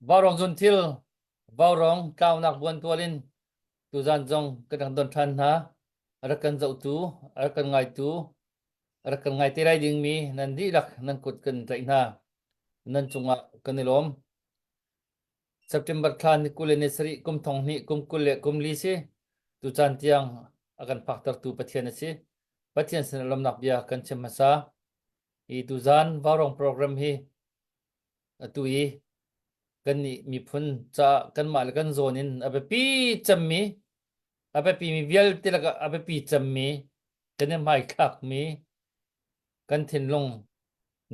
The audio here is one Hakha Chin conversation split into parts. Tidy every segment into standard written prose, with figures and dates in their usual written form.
Vaurawng zunthil, vaurawng tlaunak buantual in tuzan zong kan rak don ṭhan hna. A rak kan zohtu, a rak kan ngaitu, a rak kan ngai te lai dingmi nan dihlak nan kut kan tlaih hna. Nan cungah kan i lawm. September thla ni 20 le ni sarih kum thong hnih kum 24 si. Tucaan tiang a kan phaktertu Pathian a si. Pathian sin lawmnak bia kan chim hmasa. Hi tuzan vaurawng program hi atu i kannih miphun caah kanmah le kan zawn in a biapi cemmi a biapimi vialte lakah a biapi cemmi kan i hmaithlakmi kan thinlung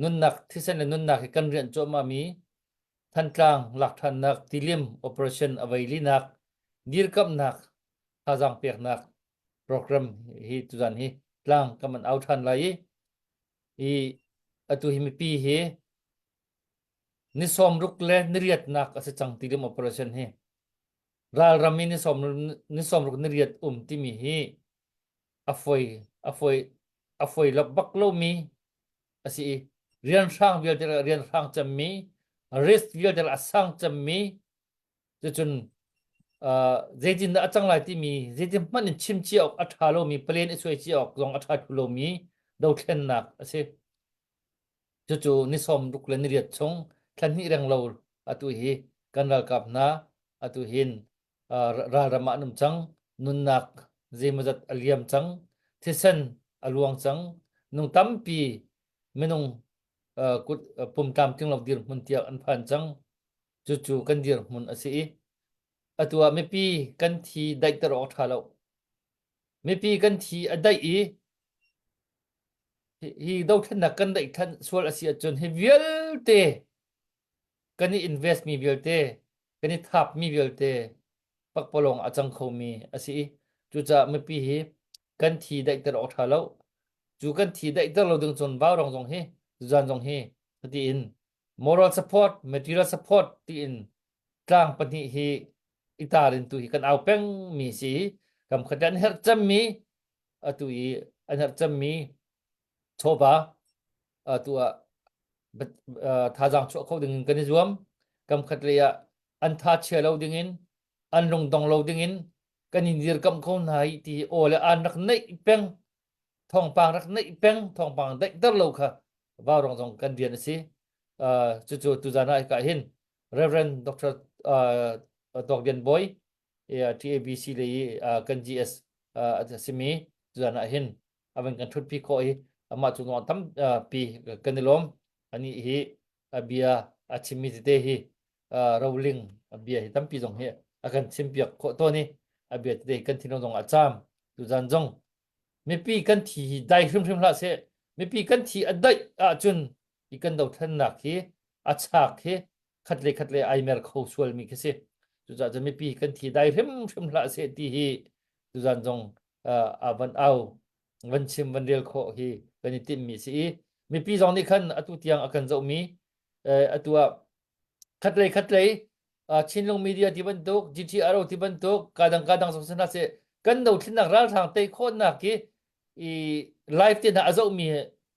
nunnak thisen le nunnak hi kan rianh cuahmahmi Thantlang lakṭhannak tilim operation a vei linak dirkamhnak thazaang peknak program hi tuzan hi tlang kan man au ṭhan lai i i atu hi mipi hi ni sawmruk le niriatnak a si cang tilim operation hi ralram i ni sawmruk niriat um timi hi a foi a foi a foi lo bak lomi a si i rianhrang vialte rianhrang cemmi risk vialte a sang cemmi cucun uh, zeitin dah a cang lai timi zeitin hmanh in chim cia awk a ṭha lomi plan i suai cia awk zong a ṭha thlu lomi dothlennak a si. Cucu ni sawm ruk le niriat chung thla hnih reng lo atu hi kan ralkap hna atu hin uh, ralram ah an um cang nunnak zeimawzat a liam cang thisen a luang cang nung tampi minung uh, kut uh, pum tlamtling lo dirhmun tiang an phan cang Cucu kan dirhmun a si i atu ah mipi kan thi daihter awk a ṭha lo. Mipi kan thi a daih i hi dothlennak kan daih ṭhan sual a si ahcun hi vialte kan i invest mi vialte kan i thap mi vialte pakpalawng a cang khomi a si i cucaah mipi hi kan thi daihter awk ṭha lo. Cu kan thi daihter lo ding cun vaurawng zong hi zan zong hi tiin moral support, material support tiin tlang pahnih hi i tarin tu hi kan au peng mi si kam khat an herh cemmi atu i an herh cemmi chawva atu ah thazaang chuah kho ding in kan i zuam kam khat lei ah an tha chia lo ding in an lungdong lo ding in kan in dirkamh ko hna hi ti aw le an rak neih peng thawngpang rak neih peng thawngpang daihter lo kha vaurong zong kan rian a si cucu tuzan ah hika hin Reverend Dr. Tawk Lian Bawi TABC le kan GS a simi tuzan ah hin avan kan thutpi khawh i amah cu nuam tampi kan i lawm ani hi a bia a chimmi tete hi roling a bia hi tampi zong hi a kan chimpiak khawh tawn i a bia tete kan thinlung zong a caam tuzan zong mipi kan thi hi dai hrimhrim hlah seh mipi kan thi a daih ahcun hi kan dothlennak hi a chak hi khat le khat le ai mer kho sualmi khi si cucaah cun mipi kan thi dai hrimhrim hlah seh ti hi tuzan zong a van au van chim van rel khawh hi kan i timhmi si i mipi zong nih khan atu tiang a kan zohmi atu ah khatlei khatlei Chinlung media ti bantuk GTRO ti bantuk kadang kadang zong sana se kan dothlennak ralhrang tei khawhnak hi i live te hna a zohmi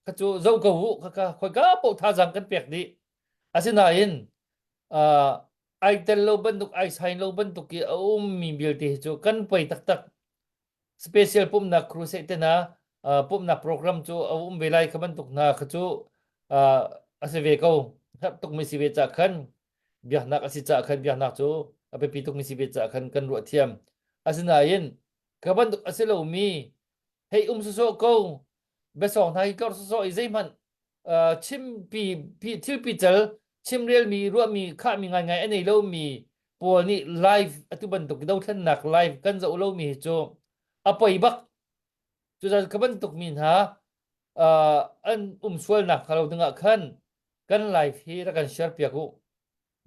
kha cu zoh ko u kha kha khoika paoh thazaang kan pek dih asinain ai tel lo bantuk ai sign lo bantuk i a ummi vialte hi cu kan poi taktak special pumhnak crusade te hna pumhnak program cu a um ve lai kha bantuk hna kha cu a si ve ko herh tukmi si ve cah khan biaknak a si cah khan biaknak cu a biapi tukmi si ve cah khan kan ruah thiam asinain ka bantuk a si lomi hei um sawsawh ko biasawng hna hi tlor sawsawh i zeihmanh chimpi thilpi cal chimrelmi ruahmi khahmi ngaingai a nei lomi pawl nih live atu bantuk dothlennak live kan zoh lomi hi cu a poi bak cucaah ka bantuk mi hna an um sualnak hnga lo dingah khan kan live hi rak kan share piak u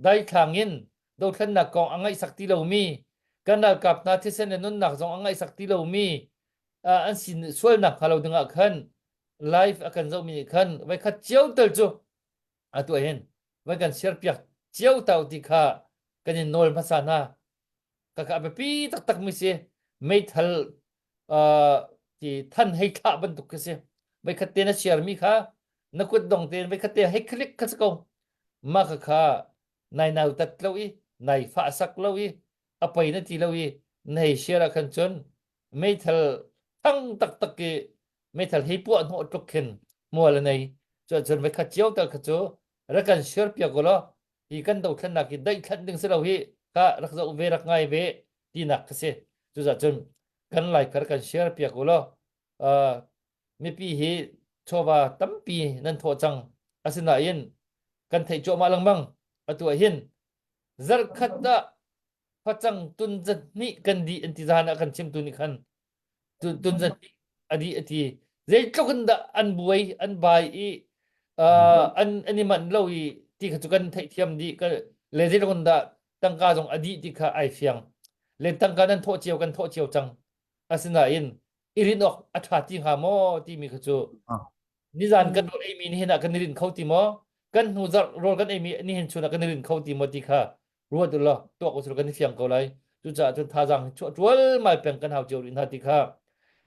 daithlang in dothlennak kong a ngaihsak ti lomi kan ralkap hna thisen le nunnak zong a ngaihsak ti lomi an sin sualnak hnga lo dingah khan live a kan zohmi nih khan voi khat cio tel cu atu ah hin voi kan share piak cio tau ti kha kan in nawl hmasa hna kaka a biapi taktak mi si meithal ti than hei thlah bantuk khi si voi khat te na share mi kha na kut dong te voi khat te hei click kha si ko mah kha kha. Nai nautat lo i nai fah sak lo i a poi na ti lo i na hei share ah khan cun meithal thang taktak i meithal hei puah hnawh tluk khin mual a nei. Cuahcun voikhat cio tal kha cu rak kan share piak u law hi kan dothlennak hi daihtlanh ding si lo hi kha rak zoh ve rak ngai ve tinak kha si. Cucaah cun kan lai kha rak kan share piak u law uh, mipi hi chawva tampi nan thawh cang. Asinain kan theih cuahmah lengmang. Atu ah hin zarhkhat ah facang tun zat hnih kan dih an ti zan ah kan chimtu nih khan tun zat hnih a dih a ti. Zeitluk in dah an buai an bai i uh, an an i manh lo i ti kha cu kan theihthiam dih ka le zeitluk in dah tangka zong a dih ti kha ai fiang. Le tangka nan thawh cio kan thawh cio cang. Asinain i rin awk a ṭha ti hnga maw timi kha cu nizan kan rawl eimi nihin ah kan i rin kho ti maw kan hnu zarh rawl kan eimi nihin chun ah kan i rin kho ti maw ti kha ruat u law tuak u kan i fiang ko lai cucaah cun thazaang hi chuah ṭualmal peng kan hau cio rih hna ti kha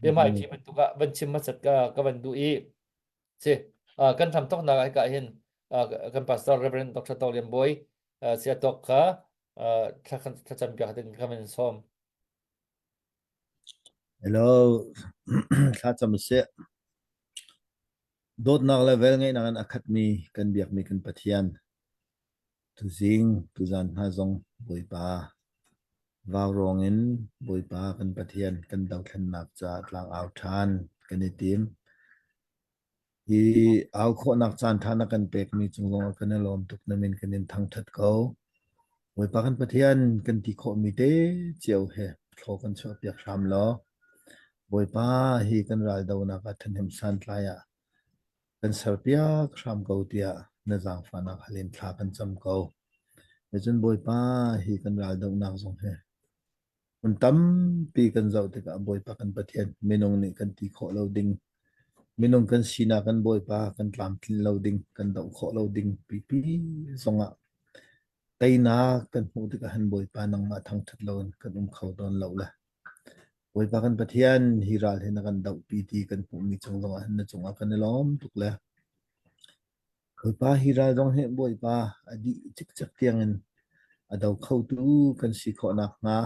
biahmaiṭhi bantuk ah van chim hmasat ka ka van duh i si kan hram thoknak ah hika hin kan pastor Reverend Dr. Tawk Lian Bawi sia tawk kha thlacam piak ding ka van sawm Hello, thlacam usih. Dawtnak le velngeihnak in a khatmi kan biakmi kan Pathian. Tuzing, tuzan hna zong Bawipa vaurawng in Bawipa kan Pathian kan dothlennak caah tlangau ṭhan kan i tim. Hi au khawhnak caanṭha na kan pekmi cung zongah kan i lawm tuk. Na min kan in thangṭhat ko. Bawipa kan Pathian kan ti khawhmi te cio he thlaw kan chuahpiak hram law Bawipa hi kan raldonak ah ṭhahnem santlai ah kan serpiak hram ko tiah na zaangfahnak hal in thla kan cam ko. Cun Bawipa hi kan raldohnak zong hi Hmun tampi kan zoh tikah Bawipa kan Pathian minung nih kan ti khawh lo ding, minung kan sinak kan Bawipa kan tlamtlin lo ding, kan doh khawh lo ding pipi zongah teinak kan hmuh tikah hin Bawipa nangmah thangṭhat loin kan um kho tawn lo le Bawipa kan Pathian hi ral hi na kan dohpi ti kan hmuhmi cung zongah hin na cungah kan i lawm tuk le Bawipa hi ral zong hi Bawipa a dih cikcek tiangin a do khotu kan si khawh nakhnga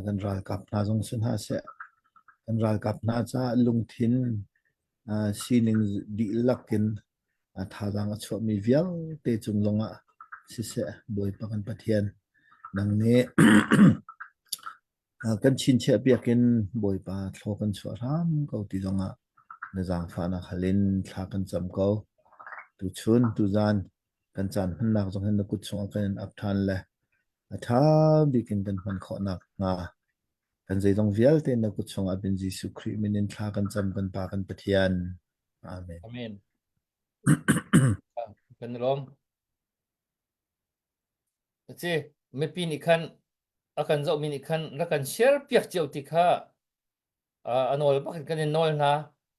kan ralkap hna zong si hna seh, kan ralkap hna caah lungthin sining dihlak in thazaang a chuahmi vialte cung zongah siseh Bawipa kan Pathian nang nih Kan chinchiah piak in Bawipa thlaw kan chuah hram ko ti zongah na zaangfahnak hal in thla kan cam ko. Tuchun, tuzan kan caan hmannak zong hin na kut chungah kan in ap ṭhan le a ṭha bik in kan hman khawhnak hnga kan zeizong vialte na kut chungah bin Jesuh Khrih min in thla kan cam kan Pa kan Pathian. Amen. Amen. Kan i lawm. Ci mipi nih khan a kan zohmi nih khan rak kan share piak cio ti kha a nawl bak in kan in nawl hna.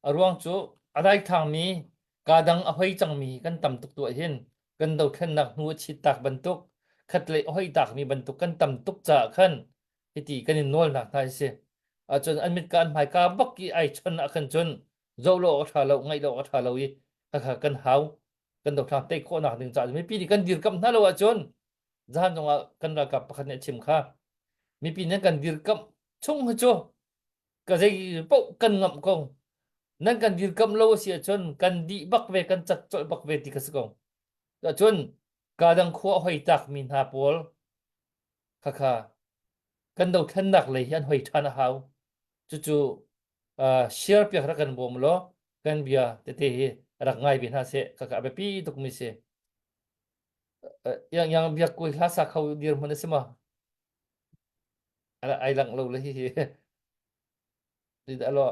A ruang cu a daithangmi kaa dang a hoi cangmi kan tam tuk tuah hin kan dothlennak hnu a chit tak bantuk khatlei a hoi takmi bantuk kan tam tuk caah khan hiti kan in nawlnak hna hi si. Ahcun an mit ka an hmaika bak i ai chon ah khan cun zoh lo a ṭha lo ngaih lo a ṭha lo i khakha kan hau kan dothlang tei khawhnak ding caah mipi nih kan dirkamh hna lo ahcun zahan zongah kan ralkap pakhat nih a chim kha mipi nih kan dirkamh chung hi cu ka zei paoh kan ngamh ko nan kan dirkamh lo a si ahcun kan dih bak ve kan cat colh bak ve ti kha si ko ahcun kadang khua a hoi takmi hna pawl khakha kan dothlennak lei hi an hoi ṭhan a hau cucu share piak rak kan bawm law kan bia tete hi rak ngai ve hna seh kaka a biapi tuk mi si yang yang biak kui hla sa kho dir hmun a si ma ai lang lo le hi hi alo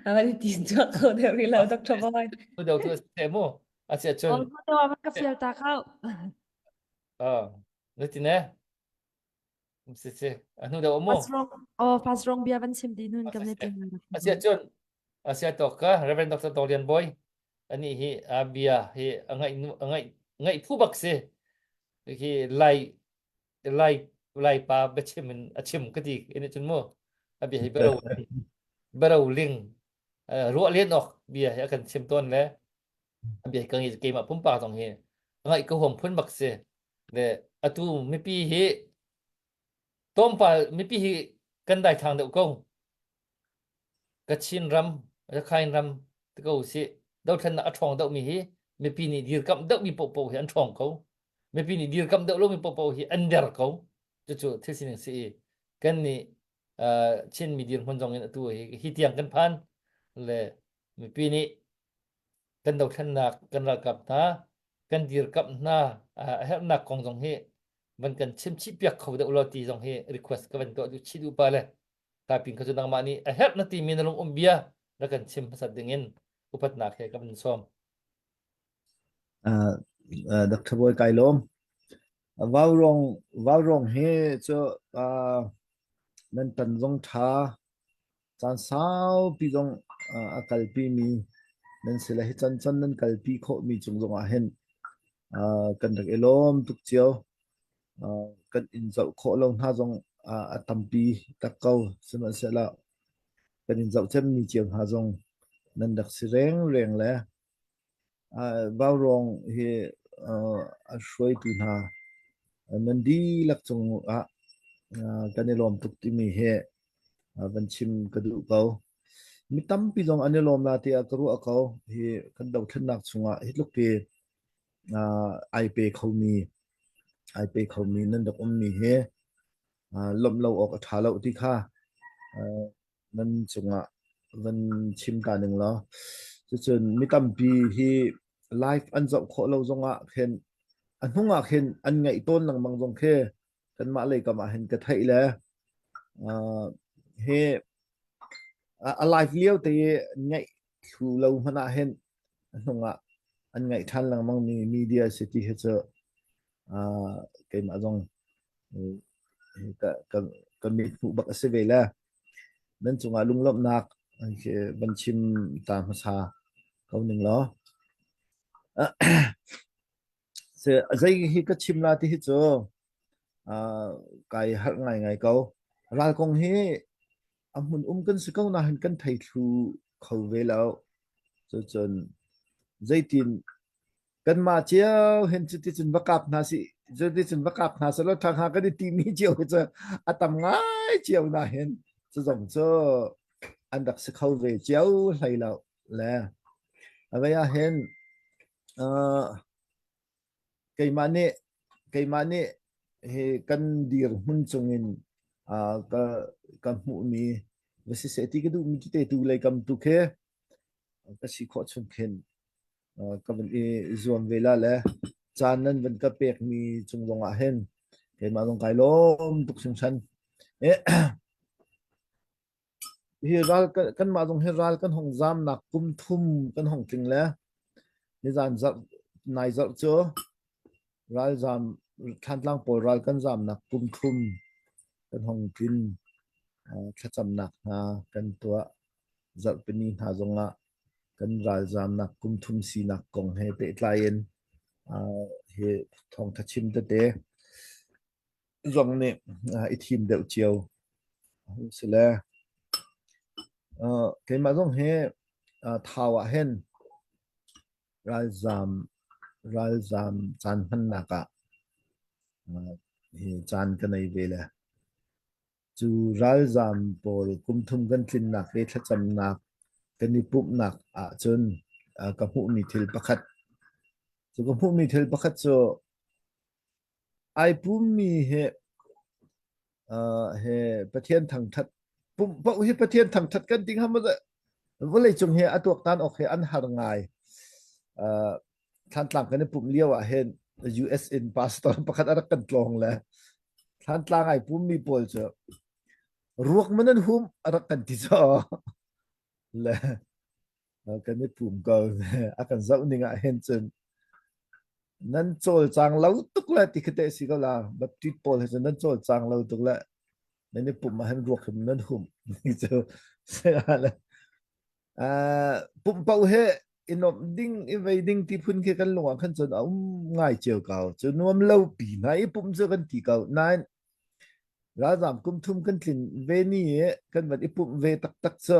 Amani tin chu ko de ri lo Dr. Boy. Tu deu tu se mu a sia chun. Oh, to ma ka fial ta khau. Ah, nu ti ne. Si si, a hnu deuh mu. Fast rong, oh fast rong bia van chim di nun kam ne tin. Asia cun asia tok ka Reverend Dr. Tolian Boy ani hi a bia hi a ngaih a ngaih ngaih phu bak si hi lai lai lai pa biachim in a chim ka ti ene cun mu a bia hi bero bero ling ruah len ok bia hi a kan chim tawn le. A bia ka ngi keimah pumpak zong hi ngaih ka huam phun bak si. Le atu mipi hi tlawmpal mipi hi kan daithlang deuh ko. Kachin ram, Rakhine ram ti ko usih. Dothlennak a ṭhawng deuhmi hi mipi nih dirkamh deuhmi paohpaoh hi an ṭhawng ko. Mipi nih dirkamh deuh lomi paohpaoh hi an der ko. Cucu thil sining si i kan nih uh, Chinmi dirhmun zong in atu hi hi tiang kan phan le mipi nih kan dothlennak kan ralkap hna kan dirkamh hna a herhnak kong zong hi van kan chim chih piak kho deuh law ti zong hi request ka van tuah duh chih duh pa le Tapin kha cu nangmah nih a herh na timi na lung um bia rak kan chim hmasat dingin upatnak he ka van sawm. Uh, uh, Dr. Boy kai lawm. Vaurong vaurong hi cu uh, nan tan zong tha caan saupi zong uh, a kalpi mi nan si le hi chan chan nan kalpi khawh mi cung zong ah hin uh, kan rak i lawm tuk cio. Kan in zoh khawh lo hna zong a tampi tak ko. Sihmanhsehlaw kan in zoh cemmi cio hna zong nan rak si rengreng le vaurawng hi a hruaitu hna nan dihlak cungah kan i lawm tuk timi hi van chim ka duh ko. Mi tampi zong an i lawm la tiah ka ruah ko. Hi kan dothlennak chungah hi tluk hi ai pe khomi ai pe khomi nan rak ummi hi lawmh lo awk a ṭha lo ti kha nan cungah van chim ta ning law cucun mi tampi hi live an zoh khawh lo zongah khin a hnung ah khin an ngaih tawn lengmang zong khi kanmah lei kam ah hin ka theih le hi a live lio te ngaih thlu lo hmanh ah hin a hnung ah an ngaih ṭhan lengmang mi media si ti hi cu keimah zong ka ka ka mit hmuh bak a si ve le nan cungah lunglawmhnak van chim ta hmasa ko ning law Zei hi ka chim la ti hi cu kai harh ngaingai ko. Ral kong hi a hmun um kan si ko nain kan thei thlu kho ve lo. Cucun zeitin kanmah cio hin cuticun va kap hna sih, cuticun va kap hna selaw ṭha hnga kan i timi cio hi cu a tam ngai cio nain cu zong cu an rak si kho ve cio hlei lo le a vei ah hin Keimah nih keimah nih hi kan dirhmun cungin ka ka hmuhmi va siseh ti ka duhmi tete tu lei kam tu khi ka si khawh chung khin ka van i zuam ve la le caan nan van ka pekmi cung zong ah hin keimah zong kai lawm tuk hringhran. Hi ral kanmah zong hi ral kan hong zaamnak kum thum kan hong tling le nizaan zarh nai zarh cu ralzaam Thlantlang pawl ral kan zaamnak kum thum kan hong tlin. Thlacamnak hna kan tuah. Zarhpini hna zongah kan ralzaamnak kum thum sinak kong he pehtlai in hi thawngtha chim tete zong nih i thim deuh cio si le keimah zong hi Thau ah hin ralzaam ralzaam caan hmannak ah hi caan ka nei ve le cu ralzaam pawl kum thum kan tlinnak le thlacamnak kan i pumhnak ahcun ka hmuhmi thil pakhat cu ka hmuhmi thil pakhat cu Ai pummi hi he Pathian thangṭhat pumh paoh hi Pathian thangṭhat kan ti hnga maw vawleicung hi a tuaktan awk hi an har ngai. Thlantlang kan i pumh lio ah hin US in pastor pakhat a rak kan tlawng le Thlantlang ai pummi pawl cu ruak man an hum a rak kan ti caw le kan i pum ko a kan zoh ning ah hin cun nan cawlcang lo tuk le ti khi te si ko la Baptist pawl he cun nan cawlcang lo tuk le nan i pumh ah hin ruak hrim nan humh cu le pumh paoh he i nuamh ding i vei ding ti phun khi kan lung ah khan cun a um ngai cio ko cu nuam lo pi hna i pumh cu kan ti ko nain ralzam kum thum kan tlin ve ni i kan van i pumh ve taktak cu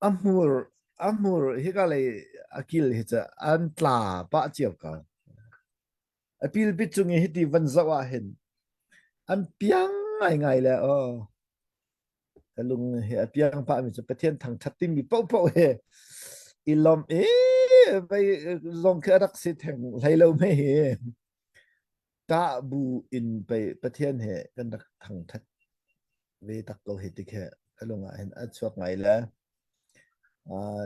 a hmur. A hmur hika lei a kil hi cu an tla pah cio ko. A pilpit cung i hiti van zoh ah hin an piang ngaingai le aw. Ka lung hi a piang pah mi cu Pathian thangṭhat timi paohpaoh he i lawmh i vei zong khi a rak si theng hlei lo mei hi. Ṭah bu in pei Pathian he kan rak thangṭhat ve tak ko hi ti khi ka lung ah hin a chuak ngai le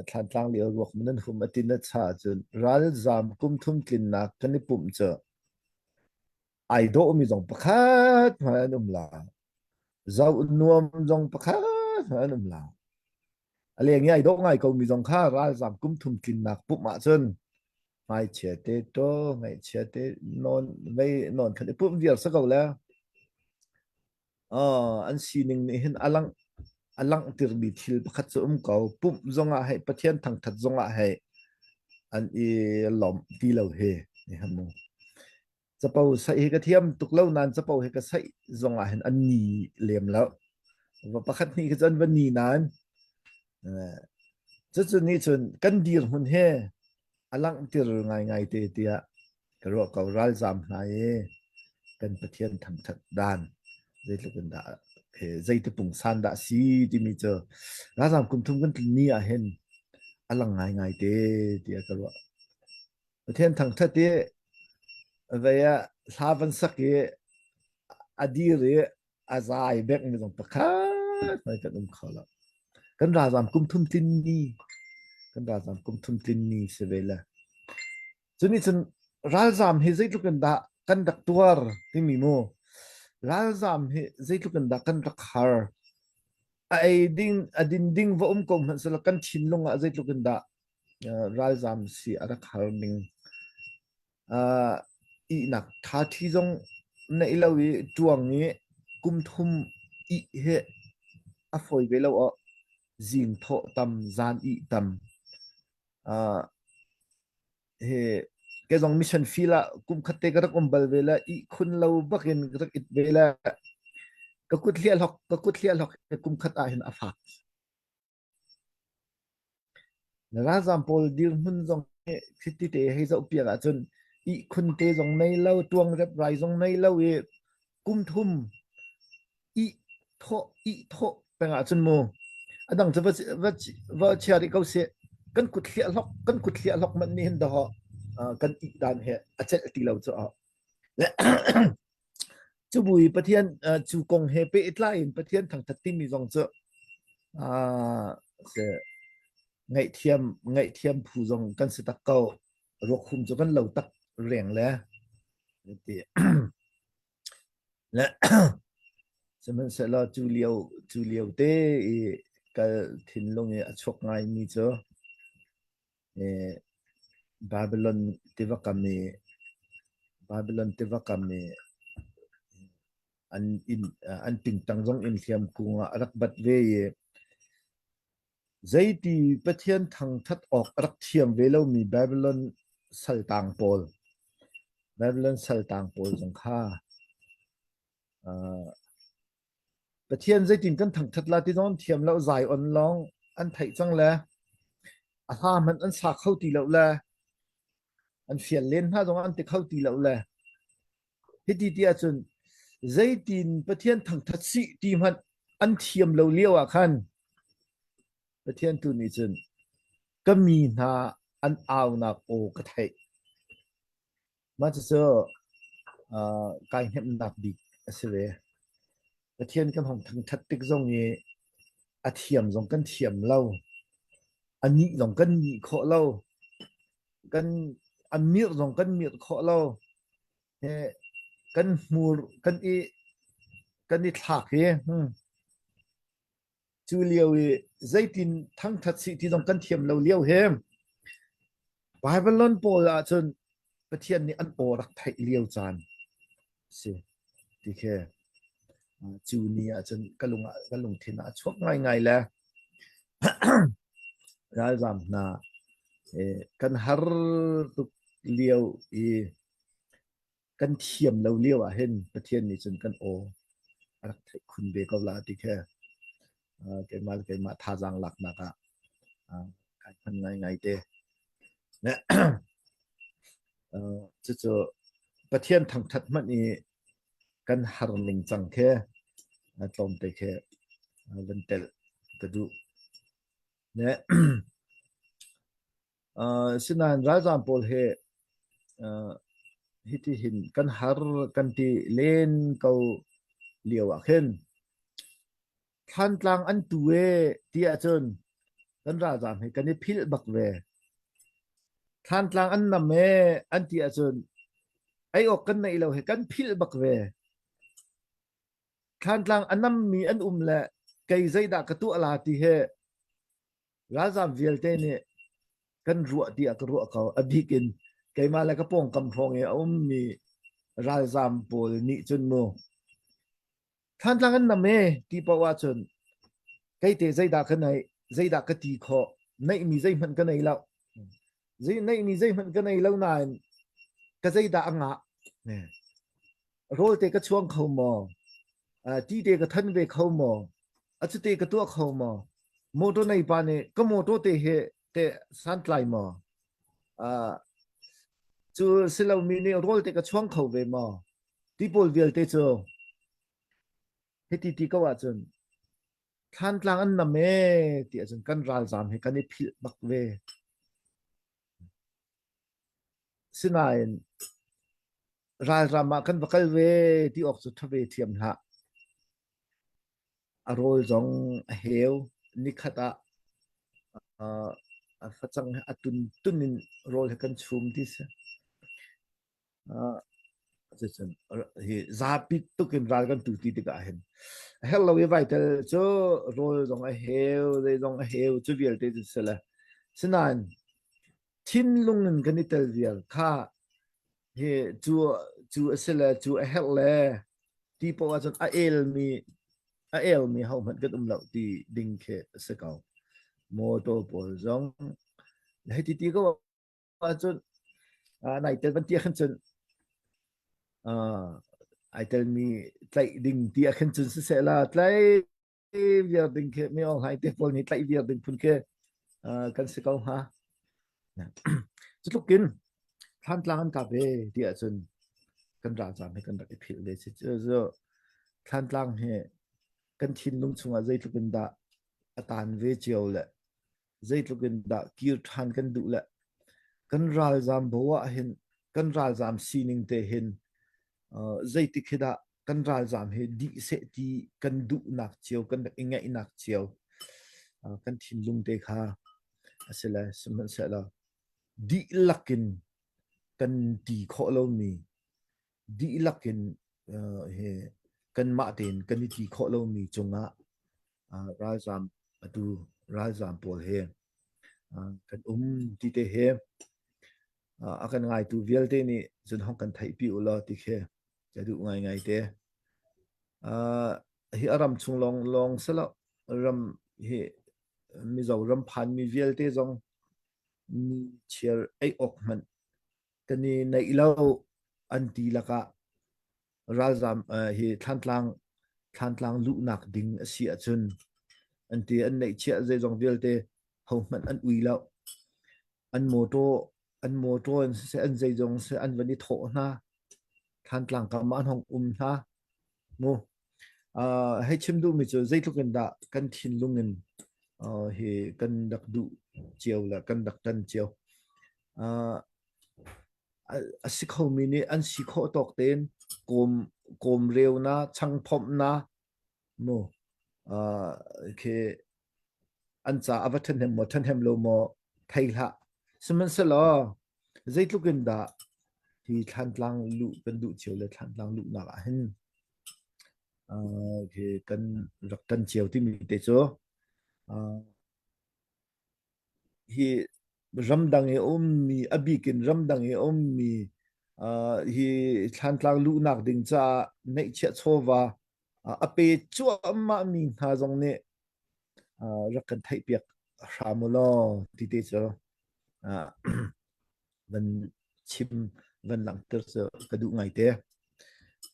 Thlantlang lio ruak nan hum a tin a cha cun ralzam kum thum tlinnak kan i pumh cu ai dawhmi zong pakhat hmanh an um la. Zoh nuam zong pakhat hmanh an um la. A leng i ai dawh ngai komi zong kha ralzam kum thum tlinnak pumh ahcun hmaichia te to ngaihchia te nawn vei nawn khan i pumh viar sa ko le. An sining nih hin a langh a langhtermi thil pakhat cu um ko. Pumh zongah hei Pathian thangṭhat zongah hei an i lawmh ti lo hi ni han mu. Capo saih hi ka thiam tuk lo nain capo hi ka saih zongah hin an ni lem lo. Va pakhat hnih khi cu an va ni nain cucu nih cun kan dirhmun he a langhter ngaingai te tiah ka ruah ko. Ralzaam hna i kan Pathian thangṭhat dan zeitluk in dah he zeiti pungsan dah si timi cu ralzaam kum thum kan tlun ni ah hin a lang ngaingai te tiah ka ruah. Pathian thangṭhat i vei ah hla van sak i a dir i a zai bekmi zong pakhat hmai kan um kho lo. Kan ralzaam kum thum tlin ni kan ralzaam kum thum tlin ni si ve le. Cu nih cun ralzaam hi zeitluk in dah kan rak tuar timi mu ralzaam hi zeitluk in dah kan rak har a ei ding a din ding va um ko hmanh selaw kan thinlung ah zeitluk in dah ralzaam si a rak har ning ihnak ṭhaṭhi zong neih lo i ṭuang i kum thum ih hi a fawi ve lo aw. Zing thawh tam, zan ih tam. Hi kei zong mission field ah kum khat te ka rak um bal ve le ihkhun lo bakin ka rak it ve le ka kut hliah ka kut hliah kum khat ah hin a fak. Na ralzaam pawl dirhmun zong hi khiti te hei zohpiak ahcun ihkhun te zong nei lo, tuang reprai zong nei lo i kum thum ih thawh ih thawh peng ahcun mu a dang cu va va va chia rih ko seh kan kut hliah hlok kan kut hliah hlok manh nih hin dawh kan ih dan he a celh ti lo cu Cu bu i Pathian cu kong he pehtlai in Pathian thangṭhat timi zong cu ngaihthiam ngaihthiam phu zong kan si tak ko. Ruakhum cu kan lo tak reng le ti. Le sihmanhsehlaw cu lio cu lio te i kal thinlung i a chuak ngaimi cu Babylon tiva kam i Babylon tiva kam i an inn an tingtang zong inn hliam kung ah a rak bat ve i zeiti Pathian thangṭhat awk a rak thiam ve lomi Babylon saltang pawl Babylon saltang pawl zong kha Pathian zeitin kan thangṭhat la ti zong an thiam lo Zion lawng an theih cang le a hla hmanh an sa kho ti lo le an fial len hna zong an ti kho ti lo le hiti ti ahcun zeitin Pathian thangṭhat sih ti hmanh an thiam lo lio ah khan Pathian tu nih cun ka mi hna an aunak aw ka theih. Mah cucu kai hnemhnak bik a si ve. Pathian kan hong thangṭhat tik zong i a thiam zong kan thiam lo. A nih zong kan nih khawh lo. Kan a mirh zong kan mirh khawh lo. He kan hmur kan i kan i thlak i hmm, Cu lio i zeitin thangṭhat sih ti zong kan thiam lo lio hi Babylon pawl ahcun Pathian nih an aw rak theih lio caan si ti khi cu ni ahcun ka lung ah ka lungthin ah a chuak ngaingai le ralzaam hna kan har tuk lio i kan thiam lo lio ah hin Pathian nih cun kan aw a rak theih khun ve ko la ti khi keimah le keimah thazaang laknak ah. Kai hman ngaingai te. Cucu Pathian thangṭhat hmanh i kan har ning cang khi tlawmte khi van telh ka duh. Ne Sinain ralzaam pawl hi hiti hin kan har kan ti len ko lio ah khin Thlantlang an tu ee ti ahcun kan ralzaam hi kan i philh bak ve. Thlantlang an nam ee an ti ahcun ei awk kan neih lo hi kan philh bak ve. Thlantlang a nammi an um le kei zeidah ka tuah la ti hi Ralzaam vialte nih kan ruah tiah ka ruah ko. A bik in keimah le ka pawngkam hrawng i a ummi ralzaam pawl nih cun mu Thantlang an nam e ti paoh ahcun kei te zeidah ka neih, zeidah ka ti khawh, neihmi zeihmanh ka nei lo. Zei neihmi zeihmanh ka nei lo nain ka zeidah a ngah. Rawl te ka chuang kho maw? Ti te ka than ve kho maw? A cu te ka tuah kho maw? Motor nei pa nih ka motor te hi te santlai maw? Cu si lomi nih rawl te ka chuang kho ve maw? Ti pawl vialte cu hiti ti ko ahcun Thlantlang an nam ee ti ahcun kan ralzaam hi kan i philh bak ve. Sinain ralram ah kan va kal ve ti awk cu ṭha ve thiam hlah. A rawl zong a heu. Nikhat ah uh, a facang he a tun tun in rawl he kan chum ti si. Uh, cucun hi zapi tuk in ral kan tu ti tikah hin a herh lo i vaitel cu rawl zong a heu zei zong a heu cu vialte cu si le sinain thinlung in kan i tel vial kha hi cu cu a si le cu a herh le ti poah ahcun a elmi a elmi ho hmanh kan um lo ti ding khi a si ko motor pawl zong hei ti ti ko ahcun nai tel van ti ah khan cun ai telmi tlaih ding ti ah khan cun siseh la tlaih viar ding khi mi ong hai te pawl nih tlaih viar ding phun khi kan si ko hnga. Cutluk in Thlantlang an kap ve ti ahcun kan ralzaam hi kan rak i philh ve si. Cu Thlantlang hi kan thinlung chungah zeitluk in dah a taan ve cio le zeitluk in dah kir ṭhan kan duh le kan ralzaam bo ah hin kan ralzaam sining te hin zeitik hi dah kan ralzaam hi dih seh ti kan duhnak cio kan rak i ngaihnak cio kan thinlung te kha a si le sihmanhsehlaw dihlak in kan ti khawh lomi dihlak in hi kanmah tein kan i ti khawh lomi cungah ralzaam atu ralzaam pawl he kan um ti te he a kan ngaitu vialte nih cun hong kan theihpi u law ti khi ka duh ngaingai te. Hi a ram chung lawng lawng si lo ram hi Mizoram phanmi vialte zong ni chiar ei awk hmanh kan i neih lo an ti lakah ralzaam hi Thlantlang Thlantlang luhnak ding a si ahcun an ti an neihchiah zeizong vialte hohmanh an ui lo. An mawṭaw an mawṭaw in siseh an zeizong siseh an van i thawh hna. Thlantlang kam ah an hong um hna. Mu. Uh, hei chim duhmi cu zeitluk in dah kan thinlung in uh, hi kan rak duh cio le kan rak tan cio. Uh, a si khomi nih an si khawh tawk tein kawm kawm reu na changphomh na mu uh, khi an ca a va ṭhahnem maw ṭhahnem lo maw thei hlah sihmanhsehlaw zeitluk in dah hi thlantlang luh kan duh cio le thlantlang luhnak ah hin uh, khi kan rak ṭan cio timi te cu uh, hi ramdang i a ummi a bik in ramdang i a ummi uh, hi thlantlang luhnak ding caah neihchiah chawva uh, a pe cuahmah mi hna zong nih uh, rak kan theihpiak hram u law ti te cu uh, van chim van langhter cu ka duh ngai te.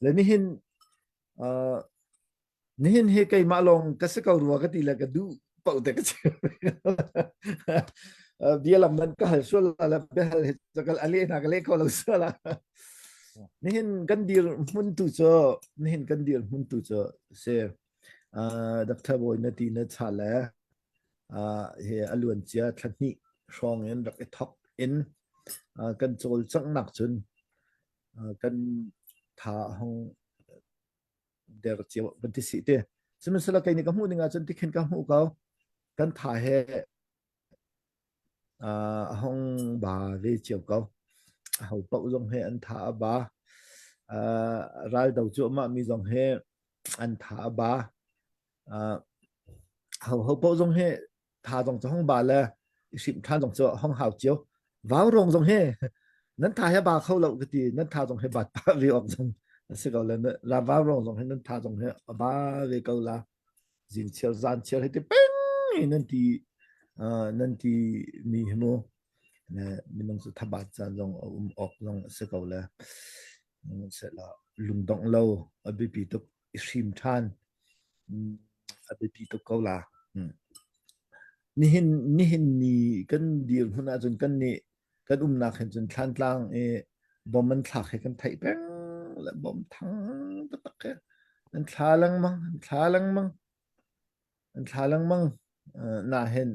Le nihin uh, Nihin hi keimah lawng ka si ko rua ka ti le ka duh paoh te ka chim. Bialam nan ka hal sual la biahal he cakal ale na ka le ko lo sual la. Nihin kan dir hmun tu cu nihin kan dir hmun tu cu se Dr. Bawi na ti na cha le he a luan cia thla hnih hrawng in rak i thok in kan cawlcanghnak cun kan tha hong der cio kan ti si te. Sihmanhsehlaw kei nih ka hmuh ning ahcun tikhin ka hmuh ko. Kan tha he a hong ba ve cio ko. Aho paoh zong he an tha a ba. Raldo cuahmah mi zong he an tha a ba. Ho paoh zong he tha zong cu hong ba le i hrimh ṭhan zong cu hong hau cio. Vaurawng zong he nan tha he ba kho lo ka ti. Nan tha zong he bat pah ve awk zong a si ko le. Vaurawng zong he nan tha zong he a ba ve ko la. Zing chiar zan chiar he ti peng nan ti nan ti mi hi mu le minung cu thabat caan zong a um awk zong a si ko le sehla lungdongh lo a biapi tuk i hrim ṭhan a biapi tuk ko la. Nihin nihin ni kan dirhmun ahcun kan nih kan umnak hin cun Thlantlang i bom an thlak hi kan theih peng le bom thang taktak khi an thla lengmang an thla lengmang an thla lengmang na hin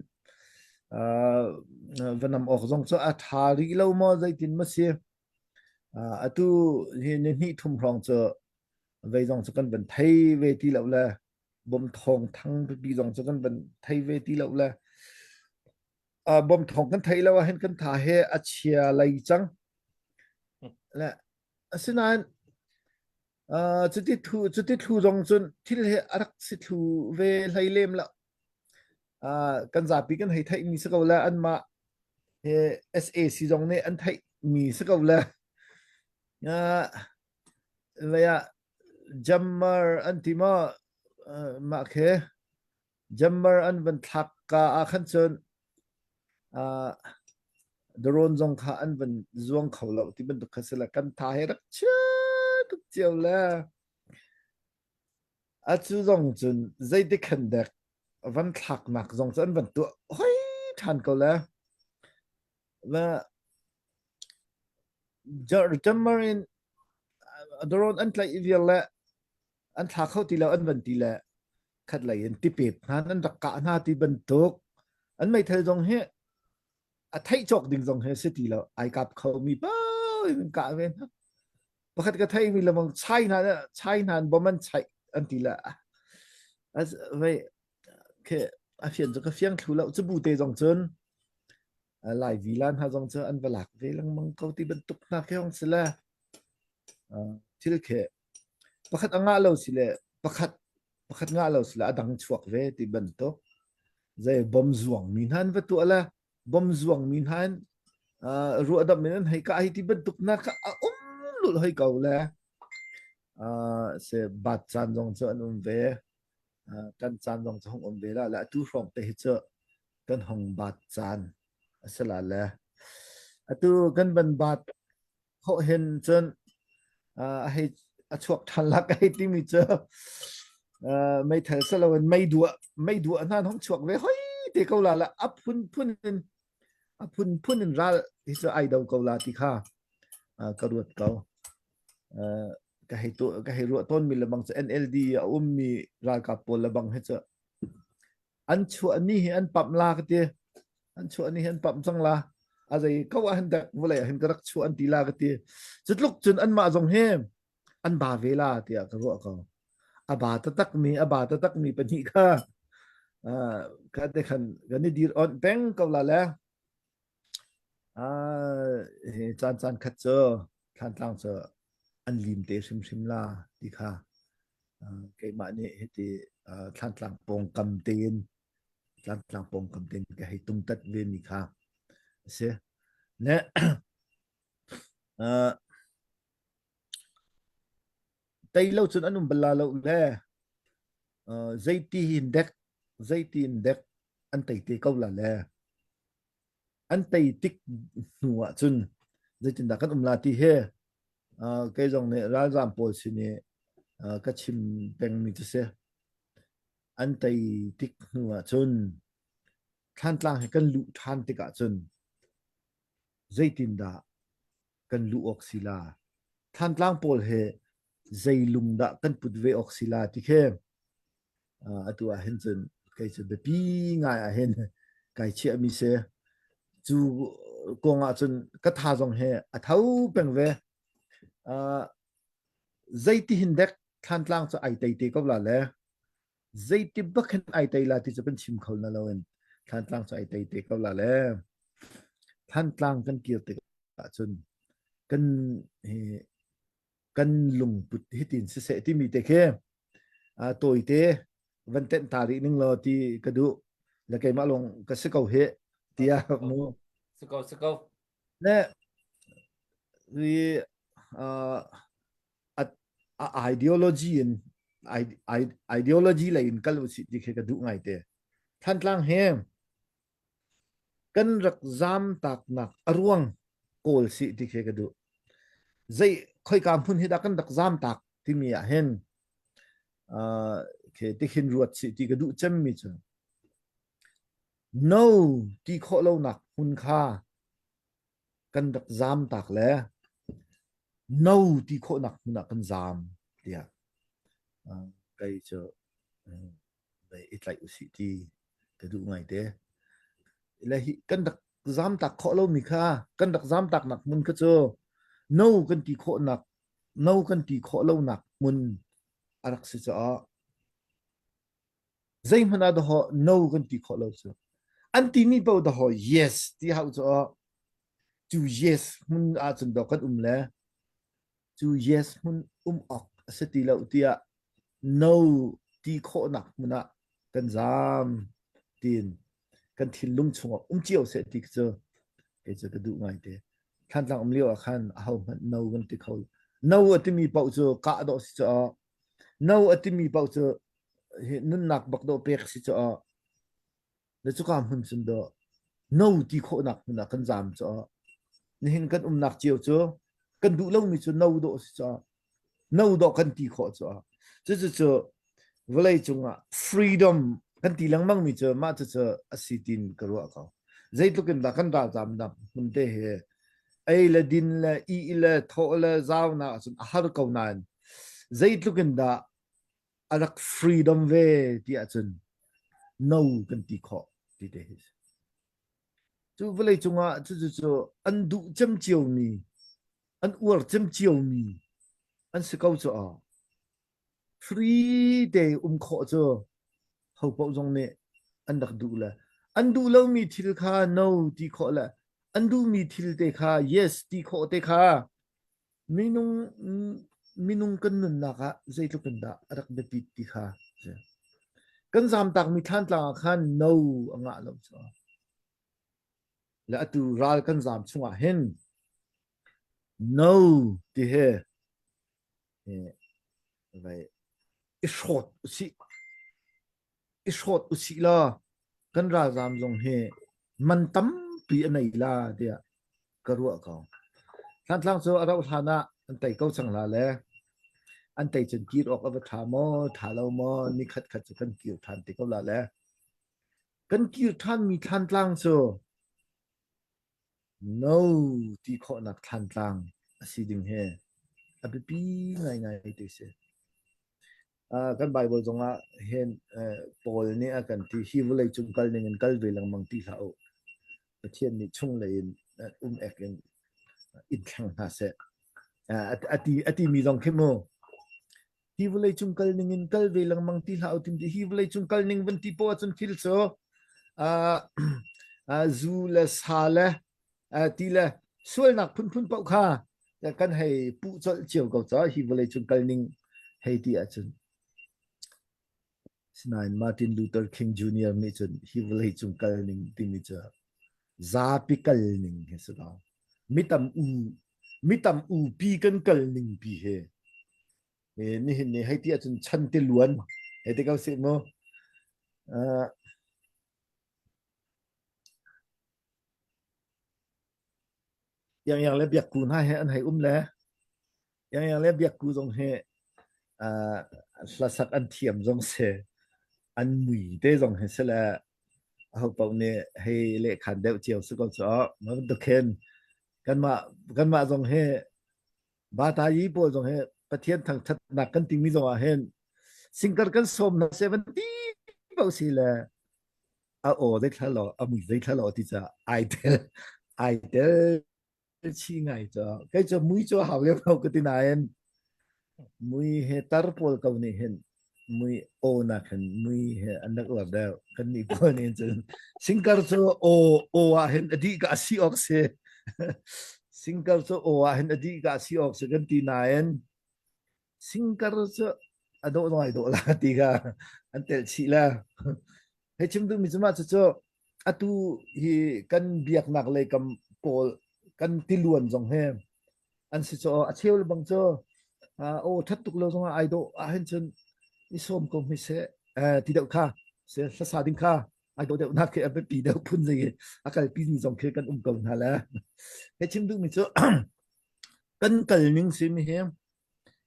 va nam awk zong cu a ṭha rih lo maw zeitin ma si atu hi ni hnih thum hrawng cu vei zong cu kan van thei ve ti lo le bom thawng thang pipi zong cu kan van thei ve ti lo le bom thawng kan theih lo ahhin kan tha he a chia lei cang. Le asinain cuti thu cuti thlu zong cun thil he a rak si thlu ve hlei lem lo. Kan zapi kan hei theih mi si ko le anmah he SAC zong nih an theih mi si ko le. Lei ah jammer an ti maw mah khi Jammer an van thlak ka ah khan cun uh, drone zong kha an van zuang kho lo ti bantuk kha si le kan tha he rak chia tuk cio le a cu zong cun zeitik khan dek van thlaknak zong cu an van tuah hoi ṭhan ko le le jammer in drone an tlaih vial le an thla kho ti lo an van ti le khat lei in tipep hna nan rak kah hna ti bantuk an meithal zong hi a theih cawk ding zong hi si ti lo ai kap kho mi pau in kah ve hna pakhat ka thei mi lamang chai hna chai hna bom an chai an ti la as vei ke a fian cu ka fiang thlu lo chu bu te zong cun lai vila hna zong cu an va lak ve lengmang ko ti bantuk hna ke hong si le thil khe Pakhat a ngah lo si le pakhat pakhat ngah lo si le a dang chuak ve ti bantuk. Zei bom zuangmi hna an va tuah le bom zuangmi hna in uh, ruahdamh in an hei kah hi ti bantuk hna kha a um lulh hoi ko le uh, se bat caan zong cu an um ve. Uh, kan caan zong cu hong um ve la le atu hrawng te hi cu kan hong bat caan a si la le atu kan ban bat khawh hin cun a hei a chuak ṭhan la ka hei timi cu meithal si loin meiduah meiduah hna hong chuak ve hoi te ko la la a phunphun in a phunphun in ral hi cu ai do ko la ti kha ka ruat ko ka hei tu ka hei ruah tawn mi lebang cu NLD a ummi ralkap pawl lebang hi cu An chuah ni hi an pamh la ka ti. An chuah ni hi an pamh cang la. A zei ko ah hin dek vawlei ah hin ka rak chuah an ti la ka ti. Cutluk cun anmah zong hi an ba ve la tiah ka ruah ko. A ba taktak mi a ba taktak mi pahnih kha uh, ka te khan kan i dir on peng ko la le uh, hi caan caan khat cu Thlantlang cu an lim te hrimhrim la ti kha keimah nih hiti Thlantlang pawngkam tein Thlantlang pawngkam tein ka hei tungtat ve mi kha a si. Ne tei lo cun an um bal la lo le zeiti hin dek zeiti in dek an tei te ko la le an tei tik hnu ah cun zeitindah kan um la ti hi kei zong nih ralzaam pawl sin i ka chim pengmi cu si. An tei tik hnu ah cun. Thlantlang he kan luh ṭhan tikah cun zeitindah kan luh awk si la? Thlantlang pawl he zei lung dah kan put ve awk si la ti khi atu ah hin cun kei cu biapi ngai ah hin kai chiahmi si. Cu kong ah cun ka tha zong he a tho peng ve. Zeiti hin dek Thlantlang cu ai tei te ko la le zeiti bak hin ai tei la ti cu kan chim kho na loin Thlantlang cu ai tei te ko la le Thlantlang kan kir tik ahcun kan hi kan lungput hitin siseh timi te khi tawite van tenh ta rih ning law ti ka duh le keimah lawng ka si ko hi tiah mu si ko si ko le hi a ideology in ideology lei in kal usih ti khi ka duh ngai te Thantlang he Kan rak zaamtaknak a ruang kawl sih ti khi ka duh. Zei khoika hmun hi dah kan rak zaamtak timi ah hin uh, khi tikhin ruat sih ti ka duh cemmi cu no ti khawh lonak hmun kha kan rak zaamtak le no ti khawhnak hmun ah kan zaam tiah uh, kei cu um, i tlaih usih ti ka duh ngaite. Le hi kan rak zamtak khawh lomi kha kan rak zamtaknak hmun kha cu no kan ti khawhnak no kan ti khawh lonak hmun a rak si caah zeihmanh ah dahawh no kan ti khawh lo cu an timi paoh dahawh yes ti hau cu cu yes hmun ahcun dawh kan um le cu yes hmun um awk a si ti lo tiah no ti khawhnak hmun ah kan zaam tiin kan thinlung chungah um cio seh ti cu kei cu ka duh ngai te. Thlantlang um lio ah khan aho hmanh no kan ti kho. No a timi paoh cu kah dawh si caah no a timi paoh cu nunnak bak dawh pek si caah Na cuka hmun cun dawh no ti khawhnak hmun ah kan zaam caah nihin kan umnak cio cu kan duh lomi cu no dawh si caah no dawh kan ti khawh caah cucu cu vawlei cungah freedom kan ti lengmang mi cu mah cucu a si tin ka ruah ko. Zeitluk in dah kan ralzaamnak hmun te hi ei le din le ih le thawh le zaunak ahcun a har ko nain zeitluk in dah a rak freedom ve ti ahcun no kan ti khawh ti te hi cu vawlei cungah cucu cu an duh cem ciomi an uar cem ciomi an si ko cu a free te um khawh cu ho paoh zong nih an rak duh le an duh lomi thil kha no ti khawh le an duhmi thil te kha yes ti khawh te kha Minung minung kan nunnak ah zeitluk in dah a rak biapit ti kha si. Kan zamtakmi thlantlang ah khan no a ngah lo cu. Le atu ral kan zam chungah hin no ti he vai i hrawt usih. I hrawt usih law kan ralzaam zong hi man tampi a nei la tiah ka ruah ko. Thlantlang cu a rauh hlan ah an tei ko cang la le an tei cun kir awk a va ṭha maw ṭha lo maw ni khat khat cu kan kir ṭhan te ko la le kan kir ṭhanmi thlantlang cu no ti khawhnak thlantlang a si ding hi a biapi ngaingai te si. Kan Bible zongah hin Paul nih a kan ti hi vawlei cung kal ning in kal ve lengmang ti hlah u. Pathian nih chunglei in um ek in in thleng hna seh. A ti a ti mi zong khi mu. Hi vawlei cung kal ning in kal ve lengmang ti hlah u tim ti hi vawlei cung kal ning van ti poah ahcun thil cu zu le sa le ti le sualnak phunphun paoh kha kan hei puh colh cio ko caah hi vawlei cung kal ning hei ti ahcun sinain Martin Luther King Jr. nih cun hi vawlei cung kal ning timi cu zapi kal ning hi si lo mitam u mitam u pi kan kal ning pi he nihin ni hei ti ahcun chan ti luan hei ti ko sih mu Iangiang le biakku hna he an hei um le Iangiang le biakku zong hi uh, hlasak an thiam zong si an mui te zong hi si le Aho paoh nih hei lehkhan deuh cio si ko cu ma bantuk khin kanmah kanmah zong hi Batayi pawl zong hi Pathian thangthatnak kan timi zong ah hin singkar kan sawm na 70 paoh si le a aw zei thla lo a mui zei thla lo ti ca ai tel ai tel chi ngai cu kei cu mui cu hau lem lo ka ti nain mui he tar pawl ko nih hin mui aw nak hin mui he an rak uar deuh kan nih pawl nih cun singkar cu aw aw ah hin a dih ka si awk si singkar cu aw ah hin a dih ka si awk si kan ti nain singkar cu a dawh ngai dawh la ti kha an telh chih la Hei chim duhmi cu mah cucu atu hi kan biaknak lei kam pawl kan tiluan zong hi an si cu a cheu le bang cu aw that tuk lo zongah ai dawh ahhin cun i sawm ko hmi seh ti deuh kha se hlasa ding kha ai dawh deuh nak khi a biapi deuh phun zei a kalpi mi zong khi kan um ko hna le hei chim duhmi cu kan kal ning si mi hi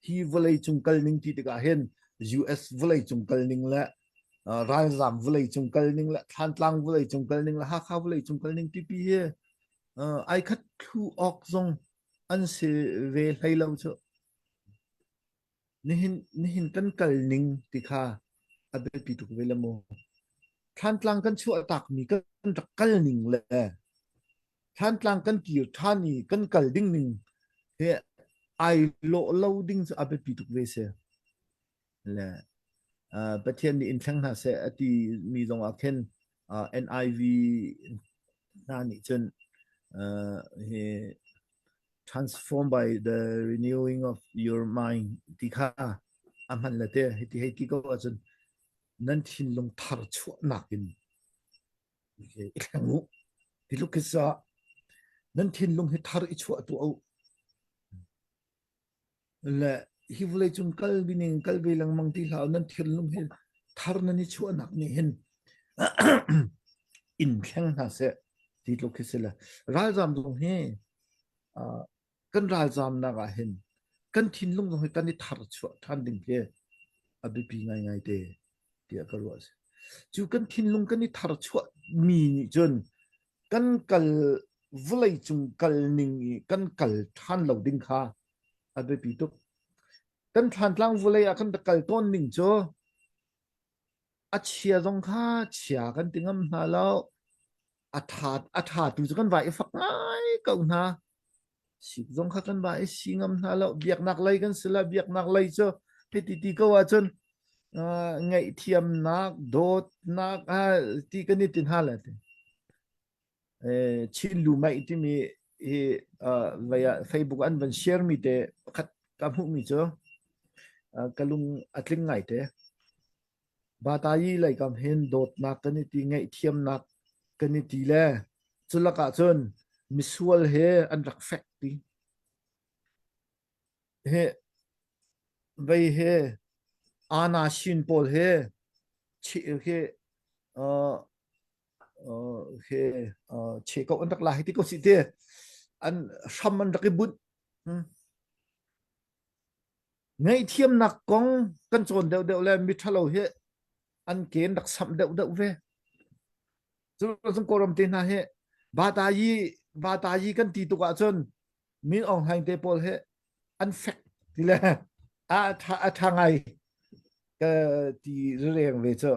Hi vawleicung kalning ti tikah hin US vawleicung kalning le ralzam vawleicung kalning le Thlantlang vawleicung kalning le Hakha vawleicung kalning pipi hi ai khat thlu awk zong an si ve hlei lo cu. Nihin nihin kan kalning ti kha a biapi tuk ve le mu. Thlantlang kan chuah takmi kan rak kalning le Thlantlang kan kir ṭhan i kan kal ding ning he ai lawh lo ding cu a biapi tuk ve si. Le uh, Pathian nih in thleng hna seh a ti mi zong ah khin uh, NIV hna nih cun uh, hi transform by the renewing of your mind ti kha a hman le te hiti hei ti ko ahcun nan thinlung thar chuahnak in i thleng u. Ti tluk hi sa nan thinlung hi thar i chuah tuah u. Le hi vawlei cung kal ning kal ve lengmang ti hlah u nan thinlung hi thar nan i chuahnak nih hin in thleng hna seh ti tluk hi si le ralzam zong hi kan ralzamnak ah hin kan thinlung zong hi kan i thar chuah ṭhan ding hi a biapi ngaingai te tiah ka ruah si. Cu kan thinlung kan i thar chuah mi nih cun kan kal vawlei cung kal ning i kan kal ṭhan lo ding kha a biapi tuk. Kan thlantlang vawlei ah kan kal tawn ning cu a chia zong kha chia kan ti ngam hna lo. A ṭha a ṭha tu cu kan vai i fak ngai ko hna. Sik zong kha kan vai i si ngam hna lo. Biaknak lei kan si la biaknak lei cu hiti ti ko ahcun uh, ngaihthiamnak, dawtnak ah ti kan i ti hna le ti. Eh, Chin lu mai timi hi uh, vei ah Facebook an van share mi te pakhat ka hmuh mi cu uh, ka lung a tling ngai te. Batayi lei kam hin dawtnak kan i ti, ngaihthiamnak kan i ti le culak ah cun misual he an rak fek ti. He vei he ana shin pawl he chi he uh, uh, he uh, che ko an rak la hi ti ko si te an hram an rak i bunh. Hmm. Ngaihthiamnak kong kan cawn deuhdeuh le miṭhalo hi an ke an rak samh deuhdeuh ve. Cu Kawlram te hna hi Batayi Batayi kan ti tuk ahcun Min Aung Hlaing te pawl hi an fek ti le a ṭha a ṭha ngai ka ti reng ve cu.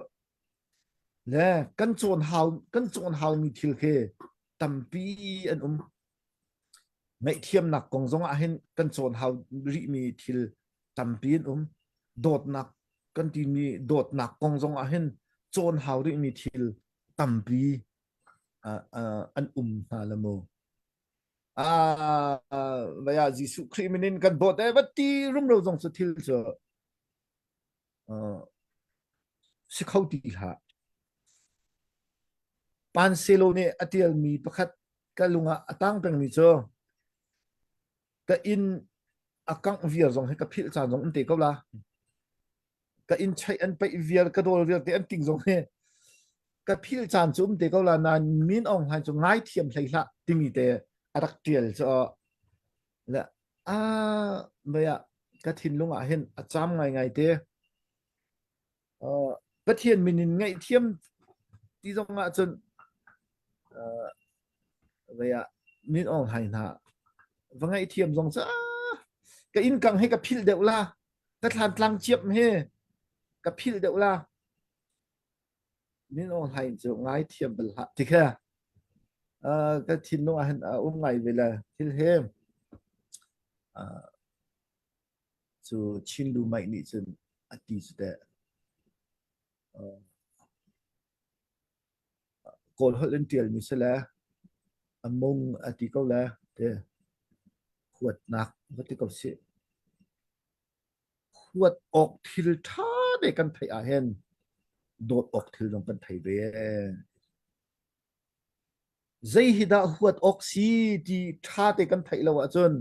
Le kan cawn hau kan cawn haumi thil khi tampi an um. Ngaihthiamnak kong zong ah hin kan cawn hau rihmi thil tampi an um. Dawtnak kan timi dawtnak kong zong ah hin cawn hau rihmi thil tampi uh, uh, an um hna la mu. Ah, vaya Jesuh Khrih min in kan dawt e va ti rumro zong cu thil cu uh, si kho ti hlah. Panselo nih a tialmi pakhat ka lung ah a tang pengmi cu ka inn a kangh viar zong hi ka philh caan zong um te ko la. Ka inn cheih an peih viar ka dawl viar te an ting zong hi ka philh caan cu um te ko la nain Min Aung Hlaing cu ngaithiam hlei hlah timi te a rak tial cu le a mei ah ka thinlung ah hin a caam ngaingai te. Uh, Pathian min in ngaihthiam. Ti zong ah cun uh, vei ah Min Aung Hlaing hna va ngaihthiam zong cu ka inn kang he ka philh deuh la ka thlan tlang ciap he ka philh deuh la Min Aung Hlaing cu ngaithiam bal hlah ti kha uh, ka thinlung ah hin a um ngai ve le thil he uh, cu Chin Lu Maih nih cun a ti cu teh uh, Kawl holh in ṭialmi si le a mung a ti ko le ti huatnak va ti ko sih. Huat awk thil ṭha te kan theih ahhin dawt awk thil zong kan thei ve. Zei hi dah huat awk si ti ṭha te kan theih lo ahcun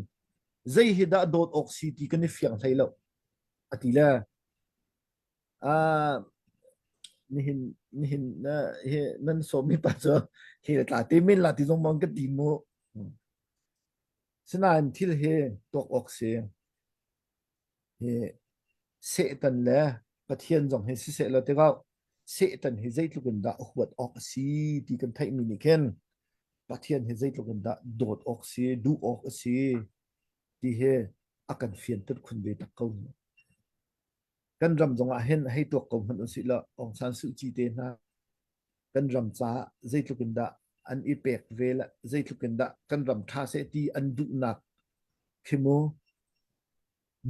zei hi dah dawt awk si ti kan i fiang hlei lo a ti le Uh, nihin nihin na hi nan sawmmi pa cu hi le tla te men la ti zong bang ka ti mu. Sinain thil hi tuak awk si. Hi Satan le Pathian zong hi siseh law tikah Satan hi zeitluk in dah huat awk a si ti kan theihmi nih khin Pathian hi zeitluk in dah dawt awk si, duh awk a si ti hi a kan fianter khun ve tak ko. Kan ram zongah hin hei tuak ko hmanh usih law Aung San Suu Kyi te hna kan ram caah zeitluk in dah an i pek ve le zeitluk in dah kan ram ṭha seh ti an duhnak khi mu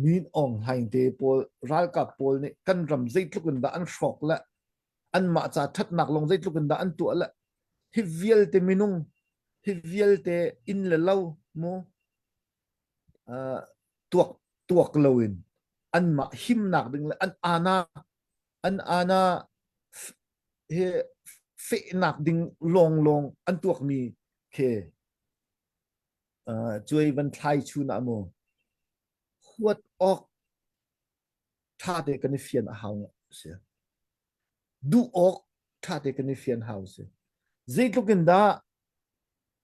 Min Aung Hlaing te pawl ralkap pawl nih kan ram zeitluk in dah an hrawk le anmah ca ṭhatnak lawng zeitluk in dah an tuah le hi vialte minung hi vialte inn le lo mu uh, tuak tuak loin anmah himnak ding le an ana an ana he fehnak ding lawnglawng an tuakmi khi uh, cuai van thlai chun ah mu huat awk ṭha te kan i fian a hau si duh awk ṭha te kan i fian hau si zeitluk in dah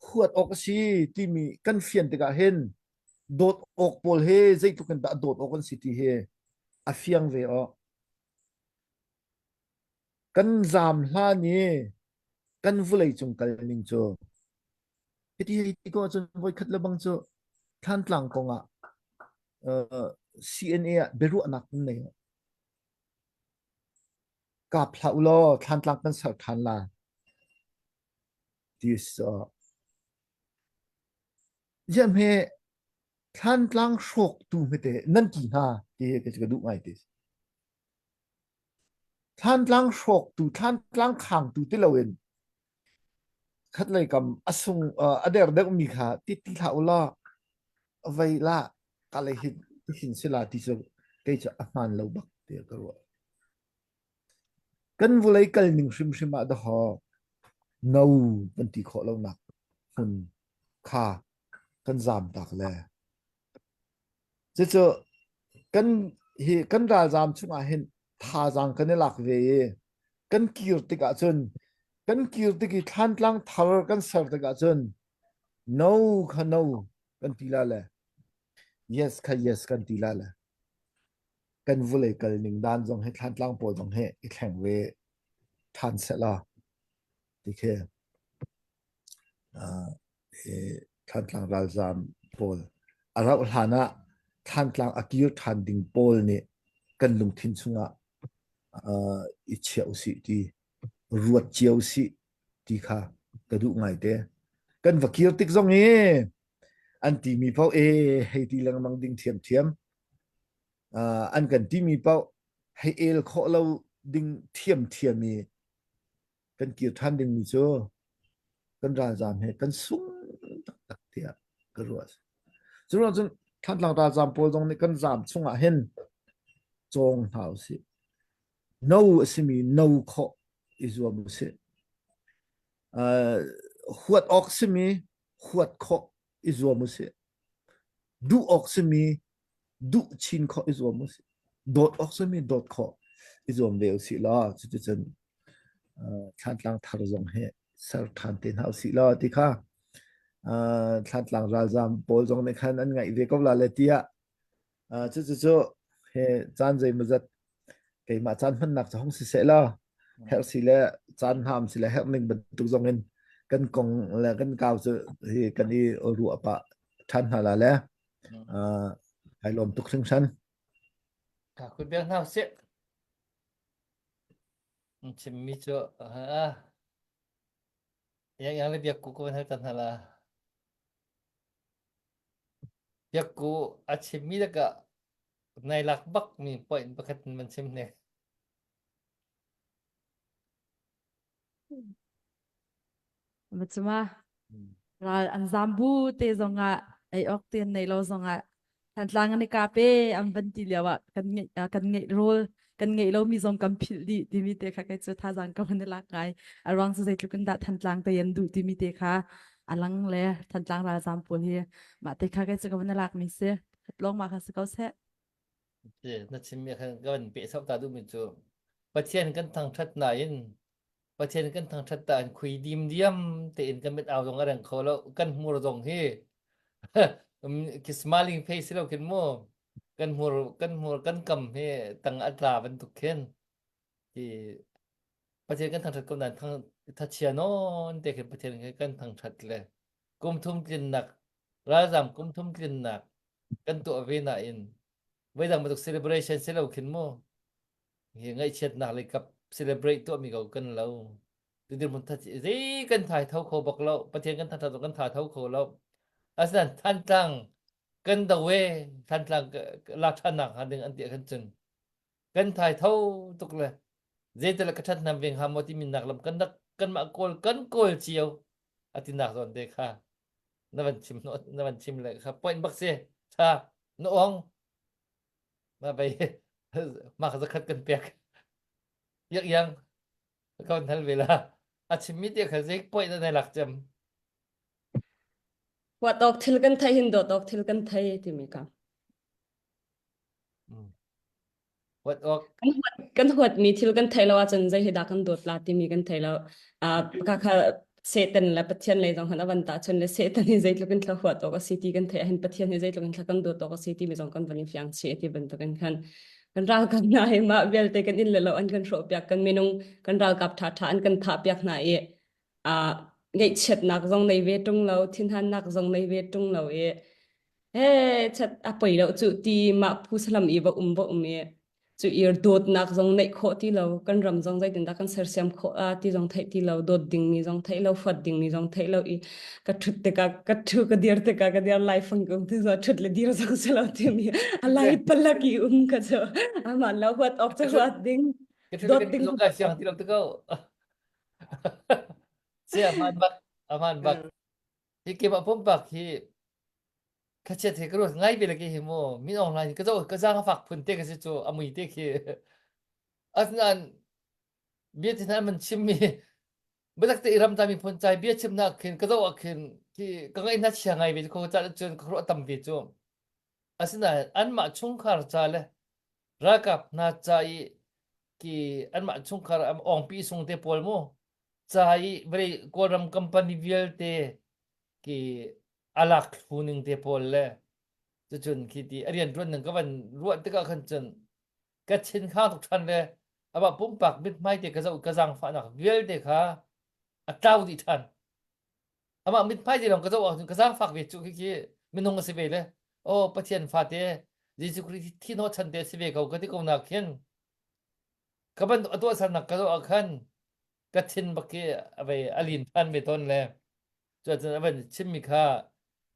huat awk a si timi kan fian tikah hin dawt awk pawl he zeitluk in dah dawt awk an si ti hi a fiang ve awk. Kan zaam hlan i kan vulei cung kal ning cu hiti hei ti ko ahcun voikhat le bang cu Thlantlang kong ah uh, CNA ah biaruahnak an nei. Kap hlah u law Thlantlang kan ser ṭhan la. Ti so. Ziam he Thlantlang hrawktu hmete nan ti hna ti hi ka duh ngai ti. Thlantlang hrawktu, thlantlang khangtu ti loin khatlei kam a sung a der deuhmi kha ti ti hlah u law vei la ka lei hin hin sila ti cu kei cu a hmaan lo bak tiah ka ruah. Kan vawlei kal ning hrimhrim ah dahawk no kan ti khawh lonak hmun kha kan zaamtak le cucu kan hi kan ralzaam chungah hin thazaang kan i lak ve i kan kir tikah cun kan kir tik i thlantlang thar kan ser tikah cun no kha no kan ti la le yes kha yes kan ti la le kan vulei kal ning dan zong he thlantlang pawl zong he i thleng ve ṭhan sehla ti khi uh, Thlantlang ralzaam pawl a rauh hlan ah Thlantlang a kir ṭhan ding pawl nih kan lungthin chungah uh, i chiah usih ti ruat cio usih ti kha ka duh ngai te. Kan va kir tik zong i an timi paoh e hei ti lengmang ding ṭhiamṭhiam. Uh, an kan timi paoh hei el khawh lo ding ṭhiamṭhiam i kan kir ṭhan dingmi cu kan ralzaam he kan sung taktak tiah ka ruah. Cu ruang cun Thantlang ralzaam pawl zong nih kan zaam chungah hin cawng hna usih. No a simi no khawh i zuam usih. Uh, huat awk simi huat khawh i zuam usih. Duh awk simi duh chin khawh i zuam usih. Dawt awk simi dawt khawh i zuam ve usih law cuticun uh, Thlantlang thar zong hi ser ṭhan te hna usih law ti kha uh, Thlantlang ralzaam pawl zong nih khan an ngaih ve ko la le tiah uh, cucu cu he caan zeimawzat keimah caan hmannak cu hong si seh law. Herh si le caan hna um si le herh ning bantuk zong in kan kong le kan kau cu hi kan i ruah pah ṭhan hna la le uh, ai lawm tuk hringhran. Ka kut biak hna usih. Chimmi cu ah yang yang le biak ku ko hal tan hna la. Biak ku a chimmi le ka nai lak bak mi point pakhat man chim ne. Macuma ral an zam bu te zongah ei awk te nei lo zongah Thantlang an i kap e an van ti lio ah kan ngeih kan ngeih rawl kan ngeih lomi zong kan philh dih timi te kha kei cu thazaang ka van i lak ngai. A ruang cu zeitluk in dah Thantlang te an duh timi te kha a lang le Thantlang ralzam pawl hi mah te kha kei cu ka van i lak mi si. Lawng mah kha si ko seh. Na chimmi khan ka van peh ta duhmi cu Pathian kan thangṭhat nain Pathian kan thangṭhat ta in khui dim diam tein kan mit au zong a reng kho lo kan hmur zong hi ki smiling face lo khin mu kan hmur kan hmur kan kam hi tang a tla bantuk khin ti Pathian kan thangṭhat ko nain thang thachia nawn te khin Pathian kan thangṭhat le kum thum tlinnak ralzam kum thum tlinnak kan tuah ve nain voidang bantuk celebration si lo khin mu hi ngaihchiatnak lei kap celebrate tuahmi ko kan lo tu dirhmun that zei kan thai tho kho bak lo pathian kan thangthat kan tha tho kho lo asinain thantlang kan do e thantlang lak ṭhannak hnga ding an ti khan cun kan thai tho tuk le zeital ka ṭhat nam veng ha maw timi nak lam kan rak kanmah kawl kan kawl cio atinak zawn te kha na van chim na van chim le kha point bak si tha na ong ma bei ma kha zakhat kan pek yak yang ka hal ve la a chimmi te kha zei point na lak cem Huat awk thil kan thei hin dawt awk thil kan thei timi ka. Huat awk Kan huat kan huatmi thil kan thei lo ahcun zei hi dah kan dawt la timi kan thei lo. Ah ka kha Satan le Pathian lei zong han a van tahchun le Satan hi zeitluk in thla huat awk a si ti kan theih ahhin Pathian hi zeitluk in thla kan dawt awk a si timi zong kan van i fiang chih ti bantukin khan kan ralkap hna hi mah vialte kan inn le lo an kan hrawhpiak kan minung kan ralkap ṭhaṭha an kan thahpiak hna i ah ngaihchiatnak zong nei ve ṭung lo thinhannak zong nei ve ṭung lo i he chat a poi lo cu ti mah phu salam i va um va um i cu ir dawtnak zong neih khawh ti lo kan ram zong zeitindah kan sersiam khawh a ti zong theih ti lo dawt dingmi zong theih lo huat dingmi zong theih lo i ka ṭhut tikah ka ṭhu ka dir tikah ka dir lai fang kung ti zo ṭhut le dir zong si lo timi a lai palak i um ka cu aman lo huat awk cu huat ding ka ṭhut dawt ka ding zong ka siang ti lo te ko si aman bak aman bak hi keimah pumpak hi Khachiat he ka ruat ngai ve le ke hi mu min online ka zo ka zaang a fak phun te ka si cu a mui te khi asinain bia te hna man chim mi biatak te ram ta mi phun cai bia chim nak khin ka zo ah khin khi ka ngaih na chia ngai ve ko ca cun ka ruah tam ve cu asinain anmah chungkhar ca le ralkap hna ca i ki anmah chungkhar am ongpi sung te pawl mu ca i vei kawlram company vialte ki a lak thlu ning te pawl le cucun khi ti a rian ṭuan ning ka van ruah tikah khan cun ka thin khang tuk ṭhan le amah pumpak mithmai te ka zoh ka zaangfahnak vialte kha a tlau dih ṭhan amah mithmai te lawng ka zoh ahcun ka zaangfak ve cu khi khi minung a si ve le oh Pathian fate Jesuh Khrih thi hnawhchan te si ve ko ka ti ko nak khin ka bantuk a tuahsernak ka zoh ah khan ka thin bak khi a vei a lin ṭhan ve tawn le Cuacun a van chimmi kha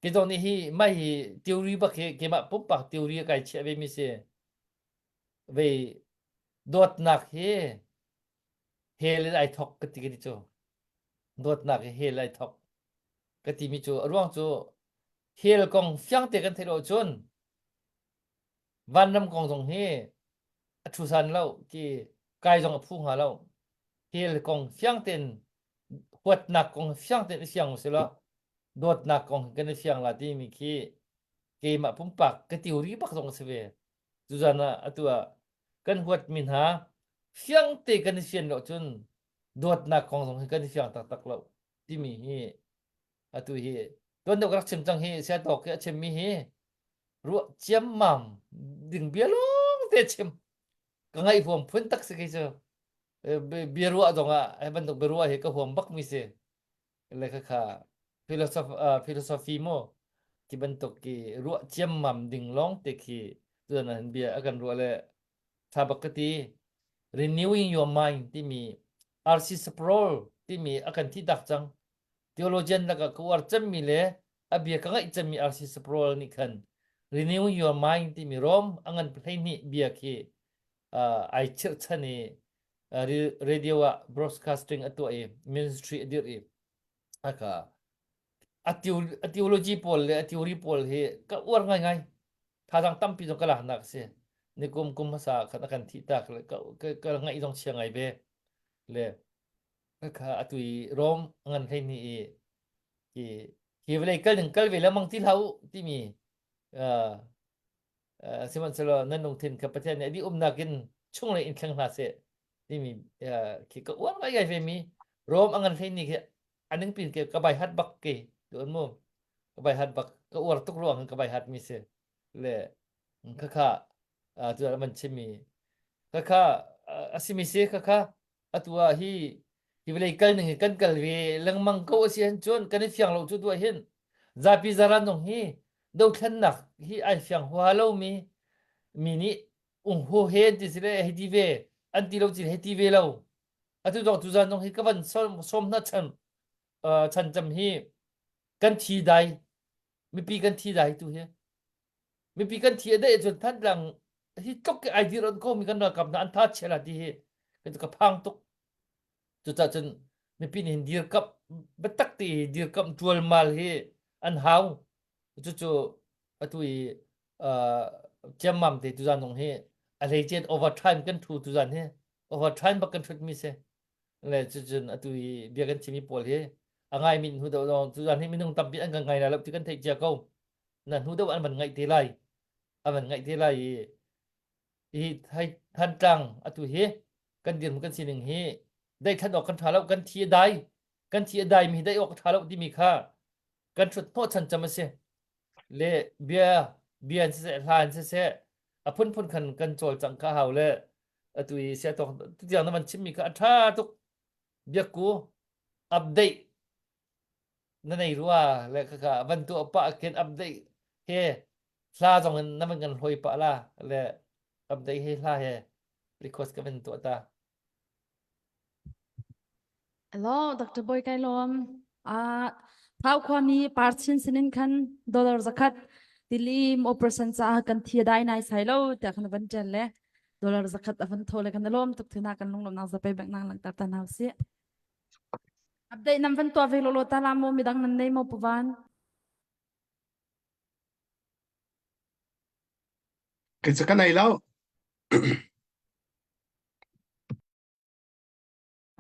kei zong nih hi mah hi theory bak hi keimah pumpak theory a kai chiah ve mi si. Vei dawtnak hi hell in ai thok ka ti ka ti cu. Dawtnak hi hell ai thok ka ti mi cu a ruang cu hell kong fiang te kan theih lo cun vanram kong zong hi a thu san lo ki kai zong a phu hnga lo. Hell kong fiang tein huatnak kong fiang tein i fiang usih law dawtnak kong kan i fiang la timi khi keimah pumpak ka theory bak zong a si ve. Tuzan ah atu ah kan huatmi hna fiang te kan i fian lo cun dawtnak kong zong hi kan i fiang taktak lo timi hi atu hi tuan deuh ka rak chim cang hi sia tawk hi a chimmi hi ruah ciammam ding bia lawng te chim ka ngaih huam phun tak si kei cu. Biaruah zong ah hi bantuk biaruah hi ka huam bak mi si. Le khakha philosophy philosophy mu ti bantuk ki ruah ciammam ding lawng te khi tuan ah hin bia a kan ruah le tha bak ka ti. Renewing your mind timi RC Sproul timi a kan thi tak cang. Theologian lakah ka uar cemmi le a bia ka ngaih cemmi RC Sproul nih khan Renewing your mind timi Rom a ngan 12 bia khi uh, ai chirhchan i uh, radio ah broadcasting a tuah i ministry a dirh i aka a theology pawl le a theory pawl hi ka uar ngaingai thazang tampi zong ka laknak si nikum kum hmasa khan a kan thih tak le ka ka ngaih zong chia ngai ve le kha atu i Rom ngan hlei ni i hi hi vawlei kal ning kal ve lengmang ti hlah u timi uh, uh, sihmanhsehlaw nan lungthin kha Pathian nih a dih umnak in chunglei in thleng hna seh timi uh, khi ka uar ngai ngai ve mi Rom a ngan hlei ni khi aning pin ke ka bai hat bak ke tu an mu ka bai hat bak ka uar tuk ruang ka bai hat mi si le kha kha tu man chimmi kha kha asimi si kha kha atu ah hi hi vawlei kal ning hi kan kal ve lengmang ko a si han cun kan i fiang lo cu tu ah hin zapi zaran zong hi dothlennak hi ai fiang hua lo mi mi nih ung hu he an ti si le hei ti ve an ti lo ci hei ti ve lo atu zong tu zan zong hi ka van som hna chan chan cam hi kan thi dai mipi kan thi dai tu hi mipi kan thi a deh cun Thantlang hi tluk ai dir on ko mi kan ralkap hna an tha chia la ti hi ka phang tuk cucaah cun mipi nih hin dirkamh biatak ti dirkamh ṭualmal hi an hau cucu atu i ciammam te tuzan zong hi a hleicen overtime kan ṭhu tuzan hi overtime bak kan ṭhut mi si le cucun atu i bia kan chimi pawl hi a ngai mi hnu deuh zong tuzan hi minung tampi an kan ngai lai lo ti kan theih cia ko na hnu deuh an van ngaih te lai an van ngaih te lai i hi Thantlang atu hi kan dirhmun kan sining hi daithlan awk kan ṭha lo kan thi a dai kan thi a dai mi hi daih awk a ṭha lo timi kha kan ṭhut hnawh chan cam a si le bia bia in siseh hla in siseh a phunphun khan kan cawlcangh kha hau le atu i siatawk tutiang na van chimmi kha a ṭha tuk biakku update na nei rua le khakha van tuah pah khin update he hla zong in na van kan hloi pah la le update he hla he request ka van tuah ta Hello, Dr. Boy Kai Lom. Ah, Thau khuami par chin sinin khan dollar zakhat tilim operation ca kan thi dai nai sai lo tiah kan van ṭel le dollar zakhat a van tho le kan lom tuk thina kan lunglom nak zapai bank nang langtar ta hna si. Update nan van tuah ve lawlaw ta la maw midang nan nei maw Puvan? Kei cu ka nei lo.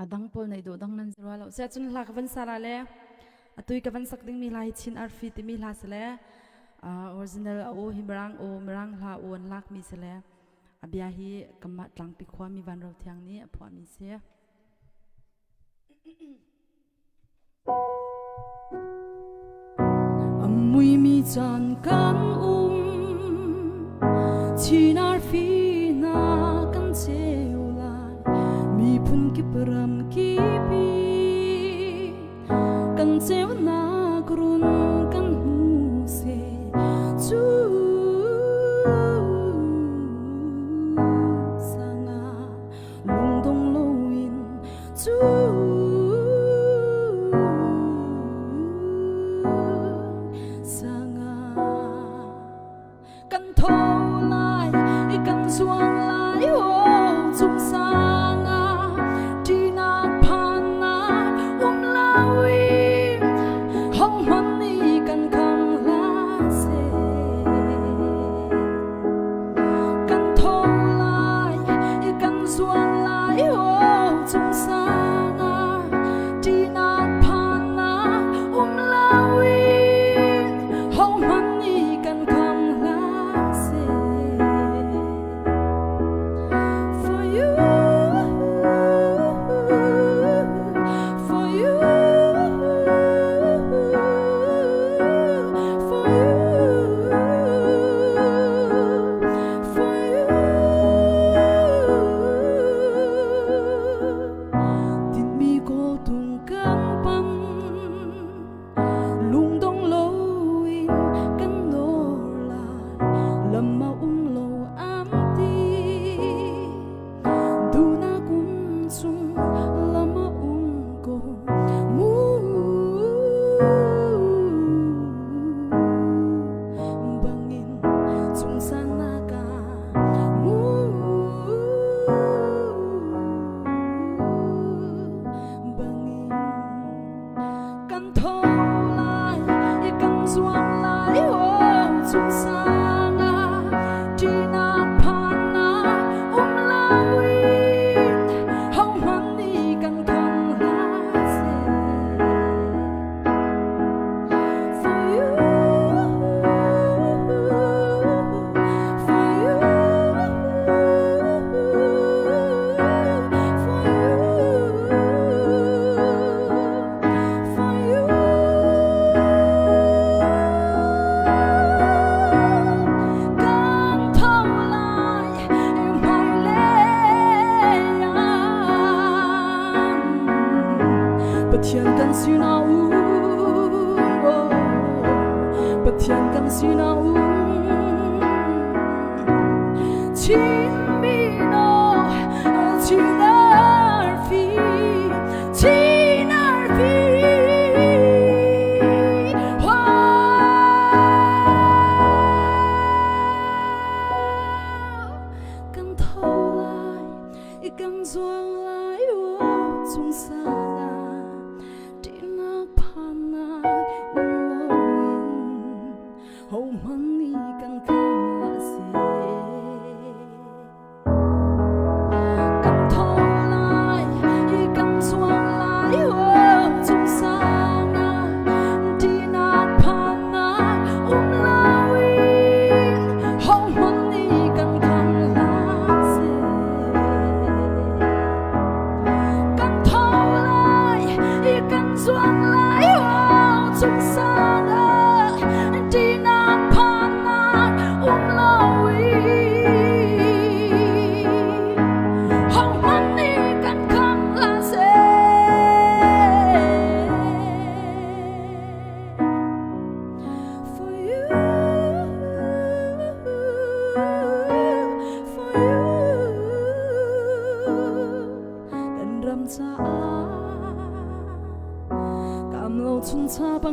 A dang pawl nei duh dang nan rua lo. Sia cun hla ka van sa la le atui ka van sak dingmi hla hi Chin Arfi timi hla si le original a aw hi Mirang aw Mirang hla aw an lakmi si le a bia hi kanmah tlangpi khuami Van Ro Thiang nih a phuahmi si. A muimi caan kan um Chin arfi hna kan ceu lai miphun kip ram kip i kan ceunak run kan hmu seh cu sanga lungdong loin cu sanga kan tho lai i kan zuang lai oh cung sanga ṭihnak phannak um loin hong hman ni.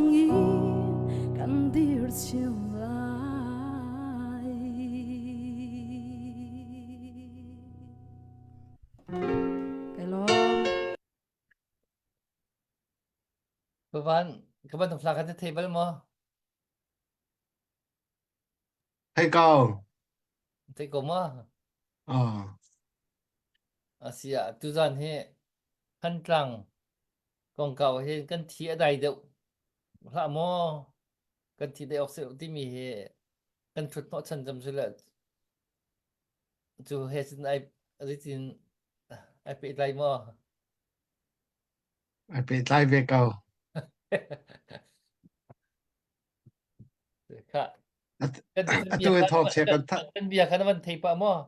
ṭhawng in kan dir cio lai. Kai lawm. Pavan, ka bantuk hla kha na thei bal maw? Thei ko. Thei ko maw? Ah. Asia, tuzan hi Thantlang kongkau hi kan thi a dai deuh hlah maw? Kan thi dai awk si timi hi kan thut hnawh chan cam si le cu he cun ai zeitin ai pehtlai maw? Ai pehtlai ve ko. Kha. Atu i thawk chia kan tha. Kan bia kha na van thei pah maw?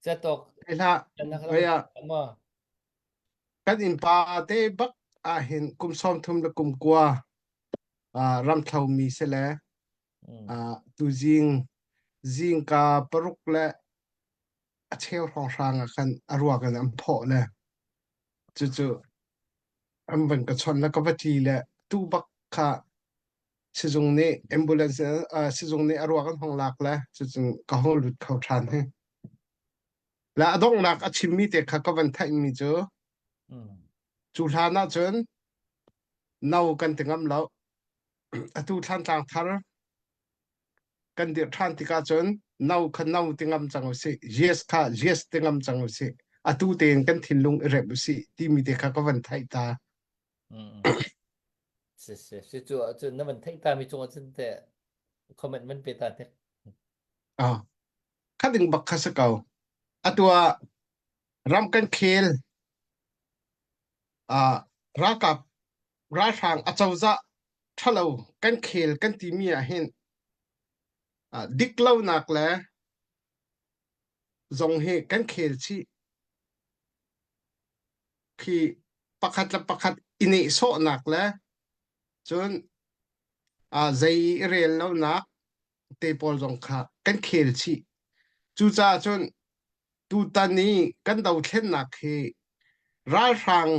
Cetawk. Thei hlah. Voia. Kan innpa te bak ah hin kum 30 le kum kua ramthlo mi si le tu zing zingka paruk le a cheu hrawnghrang ah khan a ruak in an phawh le cucu an van ka chawnh le ka va ṭi le tu bak kha sizung nih ambulance uh, sizung nih a ruak an hong lak le cucun ka hong lut kho ṭhan hi le a donghnak a chimmi te kha ka van theihmi cu cu hlan ah cun no kan ti ngam lo atu thlantlang thar kan dirh ṭhan tikah cun no kha no ti ngam cang usih yes kha yes ti ngam cang usih atu tein kan thinlung i remh usih timi te kha ka van theih ta si si si cu cun na van theih ta mi cung cun te comment man pe ta te ah kha ding bak kha si ko atu ah ram kan khel ah ralkap ralhrang acozah ṭhalo kan khel kan timi ah hin dik lonak le zong hi kan khel chih khi pakhat le pakhat i nehsawhnak le cun zei i rel lonak te pawl zong kha kan khel chih. Cucaah cun tutan i kan dothlennak hi ralhrang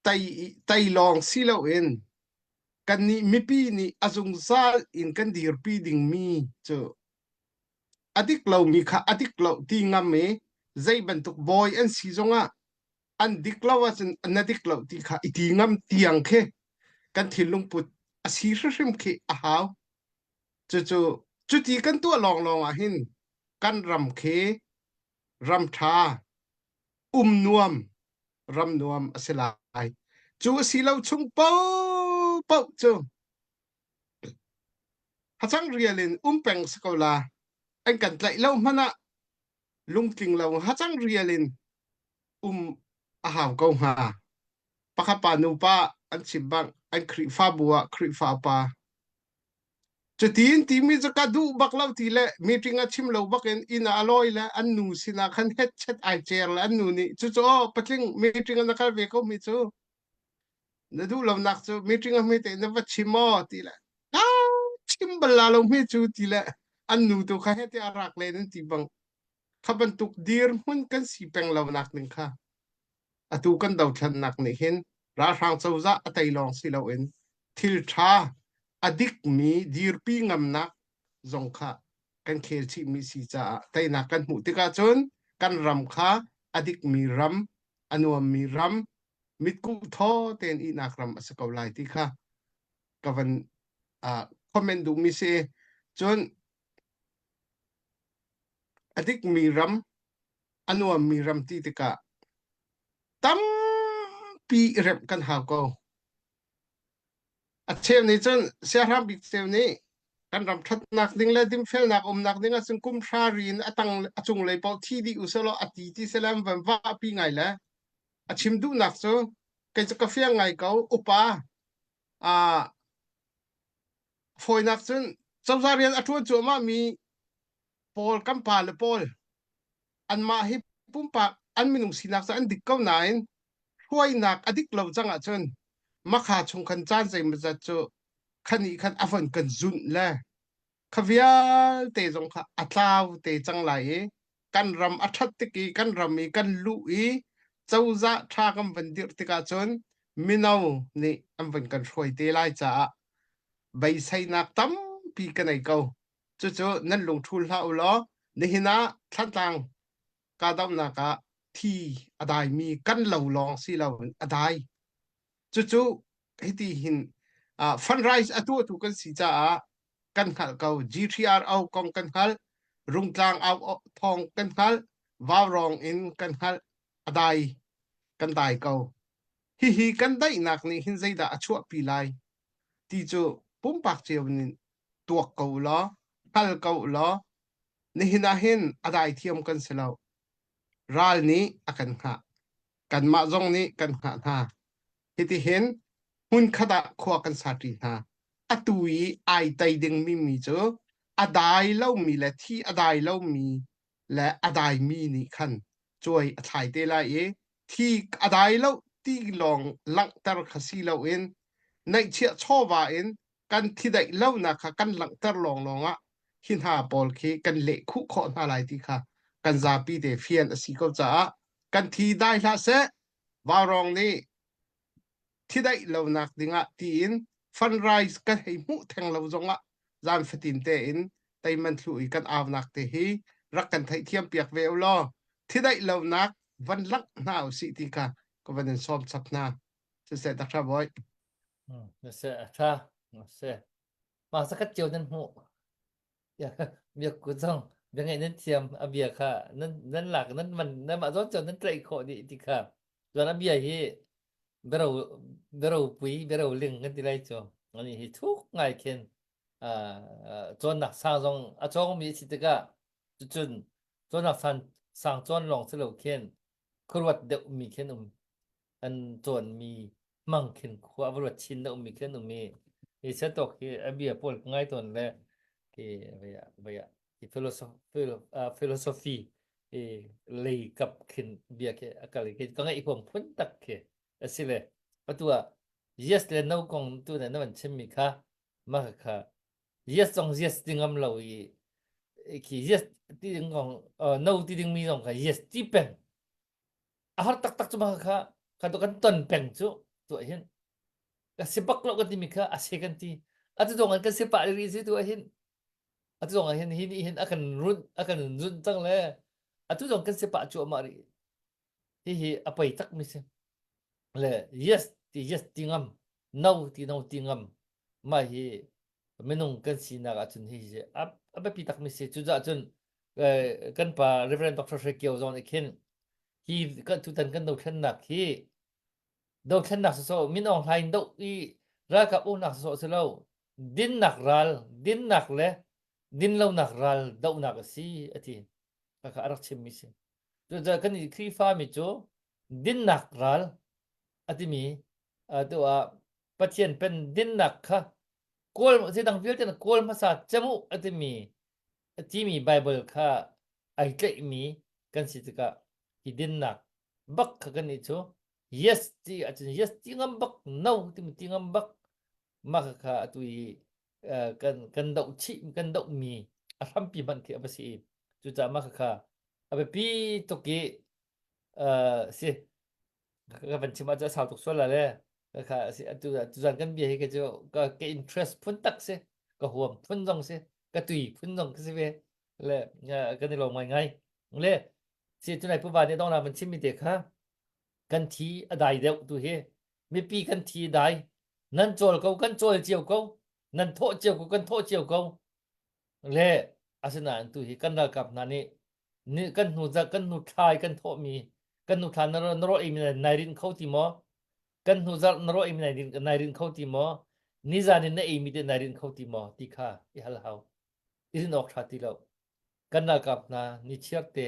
tei tei lawng si loin kannih mipi nih a zungzal in kan dirpi dingmi cu a dik lomi kha a dik lo ti ngam i zei bantuk bawi an si zongah an dik lo ahcun na dik lo ti kha i ti ngam tiang khi kan thinlung put a si hrimhrim khi a hau. Cucu cuti kan tuah lawnglawng ah hin kan ram khi ram ṭha um nuam ram nuam a si lai. Cu a si lo chung paohpaoh cu hacang rial in um peng si ko la. An kan tlaih lo hmanh ah lungtling lo hacang rial in um a hau ko hnga. Pakhat pa nupa an chim bang an Khrihfabu ah Khrihfa pa Cutin timi cu ka duh bak lo ti le meeting a chim lo bak in inn ah a lawi le an nu sinah khan hetchet ai cer le an nu nih cucu aw patling meeting ah na kal ve ko mi cu na duh lonak cu meeting ah hme te na va chim maw ti le ah chim bal la lo hme cu ti le an nu tu kha hete a rak len an ti bang kha bantuk dirhmun kan si peng lo nak ding kha atu kan dothlennak nih hin ralhrang cozah a tei lawng si loin thil ṭha a dikmi dirpi ngamnak zong kha kan khel chihmi si caah teinak kan hmuh tikah cun kan ram kha a dikmi ram a nuammi ram mitkuh thaw tein ihnak ram a si ko lai ti kha ka van uh, comment duhmi si cun a dikmi ram a nuammi ram ti tikah tampi i remh kan hau ko. A cheu nih cun siahrang bik cheu nih kan ram ṭhatnak ding le dinfelnak umnak ding ahcun kum hra ri in a tang a cunglei paoh thi dih usalaw a ti ti selaam van vahpi ngai le a chim duhnak cu kei cu ka fiang ngai ko upa ah fawinak cun cozah rian a ṭuan cuahmah mi pawl kan pa le pawl anmah hi pumpak an minung sinak cu an dik ko nain hruainak a dik lo cang ahcun makha chung khan caan zeimawzat cu khan i khan a von kan zunh le kha vialte zong kha a tlau te cang lai i kan ram a ṭhat tik i kan ram i kan luh i cozah ṭha kan van dirh tikah cun mino nih an van kan hruai te lai caah. Beiseinak tampi ka nei ko. Cucu nan lungṭhul hlah u law nihin ah Thlantlang kahdohnak ah thi a daimi kan lo lawng si loin a dai. Cucu hiti hin uh, fundraise a tuahtu kan si caah kan hngalh ko. G3RO kong kan hngalh, Rungtlang au thawng kan hngalh, Vaurawng in kan hngalh, a dai kan dai ko. Hihi kan daihnak nih hin zeidah a chuahpi lai ti cu pumpak cio in tuak ko u law, hngal ko u law, nihin ah hin a dai thiam kan si lo. Ral nih a kan hngah. Kanmah zong nih kan hngah hna. Hitihin hmunkhat ah khua kan saṭi hna. Atu i ai tei dingmi mi cu a dai lomi le thi a dai lomi le a daimi nih khan cuai a thlai te lai i thi a dai lo ti lawng langhter kha si loin neihchiah chawva in kan thidaih lonak kha kan langhter lawnglawng ah hi hna pawl khi kan leh khuh khawh hna lai ti kha kan zapi te fian a si ko caah kan thi dai hlah seh vaurawng nih thidaih lonak dingah tiin fundraise kan hei hmuh theng lo zongah zan fatin tein teiman thlu i kan aunak te hi rak kan theihthiam piak ve u law thidaih lonak van langh hna usih ti kha ka van in sawm chap hna siseh Dr. Boy Na se a ṭha. Na se. Mah sakhat cio nan hmuh. Biak ku zong bia ngaih nan thiam a bia kha nan nan lak nan man nan mah zawn cio nan tlaih khawh dih ti kha. Tuan a bia hi biaro biaro pui biaro ling kan ti lai cu. Ani hi thuk ngai khin cawnnak sang zong a cawngmi a si tikah cucun cawnnak sang sang cawn lawng si lo khin khuaruat deuhmi khin um an cawnmi hmang khin khua va ruat chin deuhmi khin um i hi setawk hi a bia pawl ka ngai tawn le khi vaya vaya hi philosophy philosophy i lei kap khin bia khi a kal khi ka ngaih huam phun tak khi asile atu ah yes le no kong tu ne na van chimmi kha ma kha yes zong yes ti ngam lo i khi yes ti ding kong no ti ding mi zong kha yes ti peng a har taktak cu mah kha kha to kan ton peng cu tuah hin ka si bak lo kan timi kha a si kan ti atu zong an kan si pah rih si tuah hin atu zong ah hin hi nih hin a kan run a kan run cang le atu zong kan si pah cuahmah rih hihi a pei tak mi si le yes ti yes ti ngam no ti no ti ngam mah hi minung kan sinak ahcun hi hi a biapi takmi si cucaah cun kan pa Reverend Dr. Hre Kio zong nih khin hi kan tutan kan dothlennak hi dothlennak sawsawh Min Aung Hlaing doh i ralkap uknak sawsawh si lo dinnak ral dinnak le dinlonak ral dohnak a si a ti kha a rak chimmi si cucaah kan i Khrihfa mi cu dinnak ral a timi tu ah Pathian pen dinnak kha kawl zeidang vialte na kawl hmasa cem u a timi a timi Bible kha ai tlaihmi kan si tikah hi dinnak bak kha kan nih cu yes ti ahcun yes ti ngam bak no timi ti ngam bak mah kha atu i kan kan doh chih kan doh mi a hrampi hmanh khi a va si i cucaah mah kha a biapi tuk i si ka van chim ahcun a sau tuk sual la le kha si atu tuzan kan bia hi ka cu ka ka interest phun tak si ka huam phun zong si ka tui phun zong ka si ve le kan i lawm ngai ngai le si tunai puva nih dong na van chim mi te kha kan thi a dai deuh tu hi mipi kan thi dai nan cawl ko kan cawl cio ko nan thawh cio ko kan thawh cio ko Le asinain tu hi kan ralkap hna nih ni kan hnu zarh kan hnu thla i kan thawhmi kan hnu thla na na rawh eimi nai rinh kho ti maw? Kan hnu zarh na rawh eimi nai rinh nai rinh kho ti maw? Nizan in na eimi te nai rinh kho ti maw? Ti kha i hal hau. I rinh awk ṭha ti lo. Kan ralkap hna nichiar te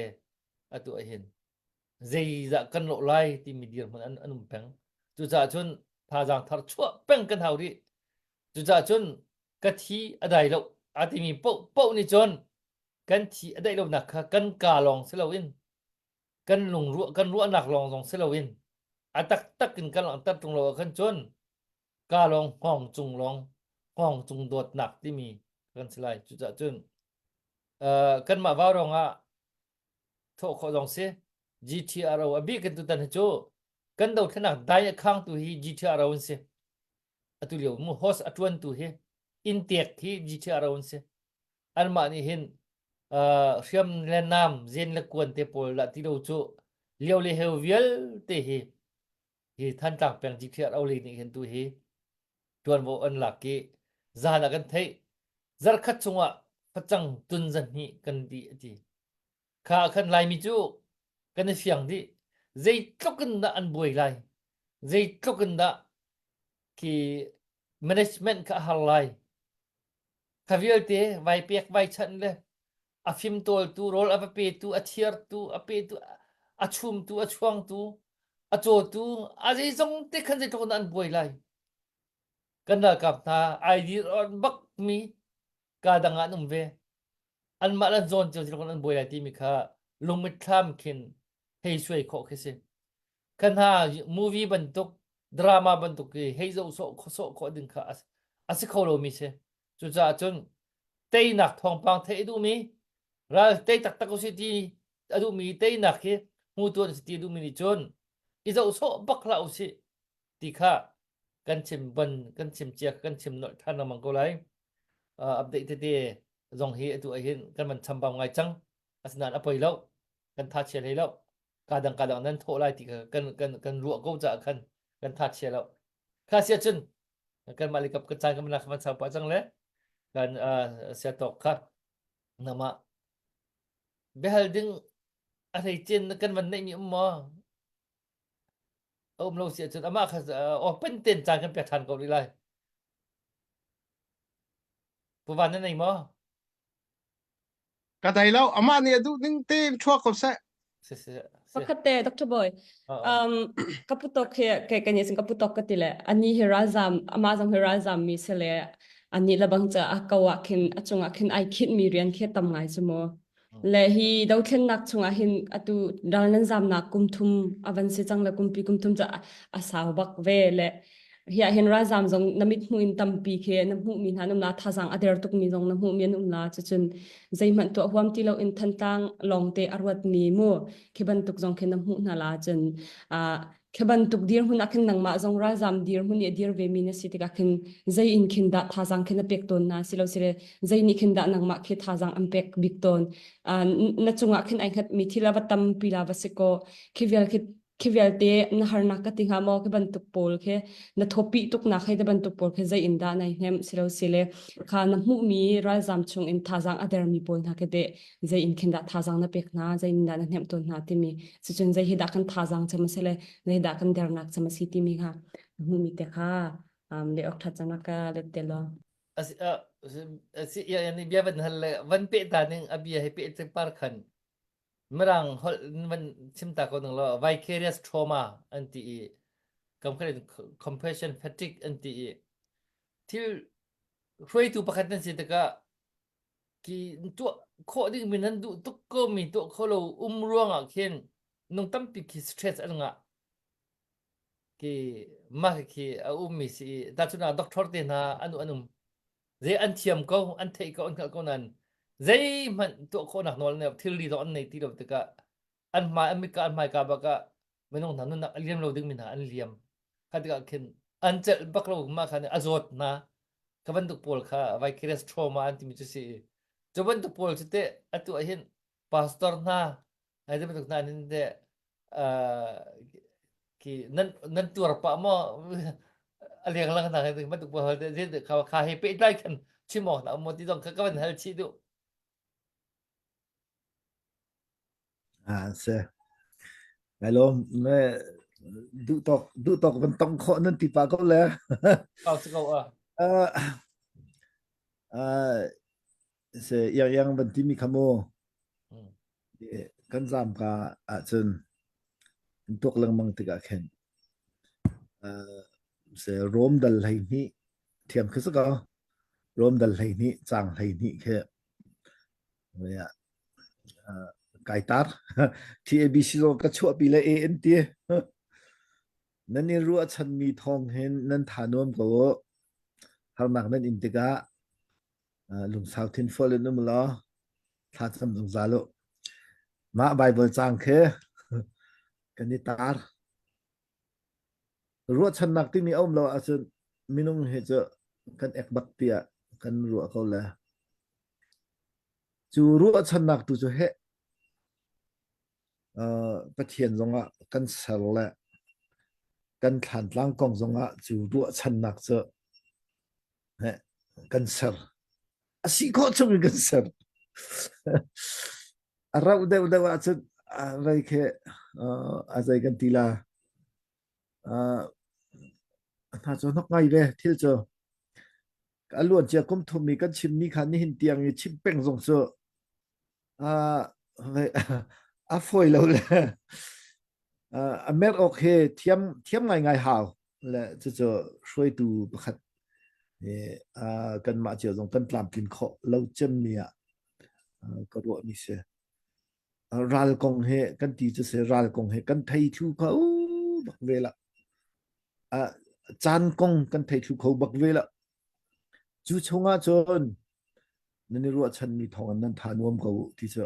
atu ahhin zeizah kan lawh lai timi dirhmun an, an um peng. Cucaah cun thazaang thar chuah peng kan hau rih. Cucaah cun ka thi a dai lo a timi paohpaoh nih cun kan thi a daih lonak kha kan kaa lawng si loin kan lungruah kan ruahnak lawng zong si loin a taktak in kan langhter ṭung lo ahkhan cun kaa lawng hngawng cung lawng hngawng cung dawtnak timi kan si lai. Cucaah cun uh, kanmah vaurawng ah thawh khawh zong si GTRO a bik in tutan hi cu kan dothlenak dai a khangtu hi GTRO an si. Atu lio mu host a ṭuantu hi. Inntek hi GTRO an si. Anmah nih hin uh, hriam le nam, zen le kuan te pawl dah ti lo cu lio le heu vialte hi hi Thantlang peng GTRO lei nih hin tu hi tuanvo an lak i zan ah kan theih zarkhat chungah facang tun zan hnih kan dih a ti. Kha khan Laimi cu kan i fiang dih. Zeitluk in dah an buai lai? Zeitluk in dah khi management kha a har lai? Kha vialte vai pek vai chanh le a fimtawltu, rawl a va petu, a thiartu, a petu, a chumtu, a chuangtu, a cawtu, a zeizong te khan zeitluk in dah an buai lai? Kan ralkap hna ai dir bakmi kaa dang ah an um ve. Anmah le zawn cio zeitluk in an buai lai timi kha lungmitthlam khin hei suai khawh khi si. Kha hna movie bantuk, drama bantuk hi hei zoh sawh sawh khawh ding kha a si kho lomi si. Cucaah cun teinak thawngpang theih a duhmi, ral tei taktak usih ti a duhmi teinak hi hmu tuan si ti a duhmi nih cun i zoh sawh bak hlah usih ti kha kan chim ban kan chim cia kan chim nolh ṭhan lengmang ko lai. Uh, update tete zong hi atu ah hin kan van chambau ngai cang. Asinain a poi lo. Kan tha chia hlei lo. Ka dang ka dang nan thawh lai ti kha kan kan kan ruah ko caah khan kan tha chia lo. Kha sia cun kan mah likap kan caan kan van kan sau pah cang le kan uh, sia tawk kha nama biahal ding a hlei cin kan van neih mi um maw? A um lo si ahcun amah kha open ten caan kan pek ṭhan ko rih lai. Pu Van na nei maw? Ka dai lo. Amah nih a duh ning tein chuak ko seh. Si si si. Pakhat te Dr. Boy. Oo. Um ka putok hi ke kan sin ka putok ka ti le ani hi ralzam ama zong hi ralzam mi se le ani labang cha a ko ah khin a chungah khin ai khit mi rian khi tam ngai chu mu. Le hi dothlennak chungah hin atu ral nan zamnak kum thum a van si cang le kumpi kum thum cu a sau bak ve le hi ah hin ralzam zong na mit hmuh in tampi khi na hmuhmi hna an um la thazang a der tukmi zong na hmuhmi an um la cucun zeihmanh tuah huam ti lo in Thantlang lawngte a ruatmi mu khi bantuk zong khi na hmuh hna la cun Khi bantuk dirhmun ah khin nangmah zong ralzam dirhmun i a dir vemi na si tikah khin zei in khin dah thazaang khin na pek tawn na si lo sile zei nih khin dah nangmah khi thazaang an pek bik tawn. Uh, na cungah khin ai hngatmi thil a va tampi la va si kaw khi vial khi khi vialte na harnak ka ti hnga maw khi bantuk pawl khi na thawpi tuknak hei te bantuk pawl khi zei in dah nai hnem si lo sile kha na hmuhmi ralzam chung in thazaang a dermi pawl hna khi teh zei in khin dah thazaang na pek hna zei in dah na hnemh tawn hna timi cucun zei hi dah kan thazaang cem a si le zei dah kan dernak cem a si timi kha hmuhmi te kha um, le awk ṭhat cang ka let te lo Asi asi ya ni bia van hal le van pe ta ning a bia he pe te par khan mirang hol van chim ta ko nang lo vicarious trauma an ti i compassion fatigue an ti i thil hruaitu pakhat nan si tikah Ki tuah khawh dingmi nan duh tuk komi tuah kho lo um ruangah khin nung tampi khi stress an ngah. Ki mah khi a ummi si i tahchunhnak ah doctor te hna an an um. Zei an thiam ko, an theih ko, an hngalh ko nain zeihmanh tuah khawhnak nawl an nei lo, thilri zong an nei ti lo tikah an hmai an mitka an hmaika bak ah minung hna nunnak a liam lo dingmi hna an liam. Kha tikah khin an celh bak lo mah kha nih a zawt hna. Kha bantuk pawl kha vicarious trauma an timi cu si i cu bantuk pawl cu teh atu ah hin pastor hna ai bantuk hna nin teh khi nan nan tuar pah maw a leng lang hna bantuk pawl te kha kha he pehtlai khan chim awk na um maw ti zong kha ka van hal chih duh. Ah, si. Kai lawm. Ne duh tawk duh tawk van tong khawh nan ti pah ko le. Kau si ko ah. Uh, uh, se iang iang van timi kha mu. Hmm. Kan zam ka ahcun kan tuak lengmang tikah khin uh, se Rom dal 12 thiam khi si ko. Rom dal 12 cang 12 khi Kai tar. TABC zong ka chuahpi le A an ti. Nan i ruahchanmi thawng hin nan tha nuam ko u. Harnak nan in tikah lungsau thinfual in um law thla cam zungzal u. Mah Bible caang khi kan i tar. Ruahchannak timi a um lo ahcun minung hi cu kan ek bak tiah. kan ruah ko le. Cu ruahchannak tu cu heh Pathian zongah kan ser le kan thlantlang kong zongah cu ruahchannak cu heh kan ser. A si khawh chung in kan ser. A rauh deuhdeuh ahcun vei khi a zei kan ti la. Hna cu hnok ngai ve thil cu. A luancia kum thum i kan chimmi kha nihin tiang i chim peng zong cu a fawi lo le a mer awk hi thiam thiam ngaingai hau le cucu hruaitu pakhat kanmah cio zong kan tlamtlin khawh lo cemmi ah ka ruahmi si. Ral kong he kan ti cu si ral kong he kan thei thlu kho bak ve la. Caan kong kan thei thlu kho bak ve la. Cu chungah cun nan i ruahchanmi thawng in nan tha nuam ko u ti cu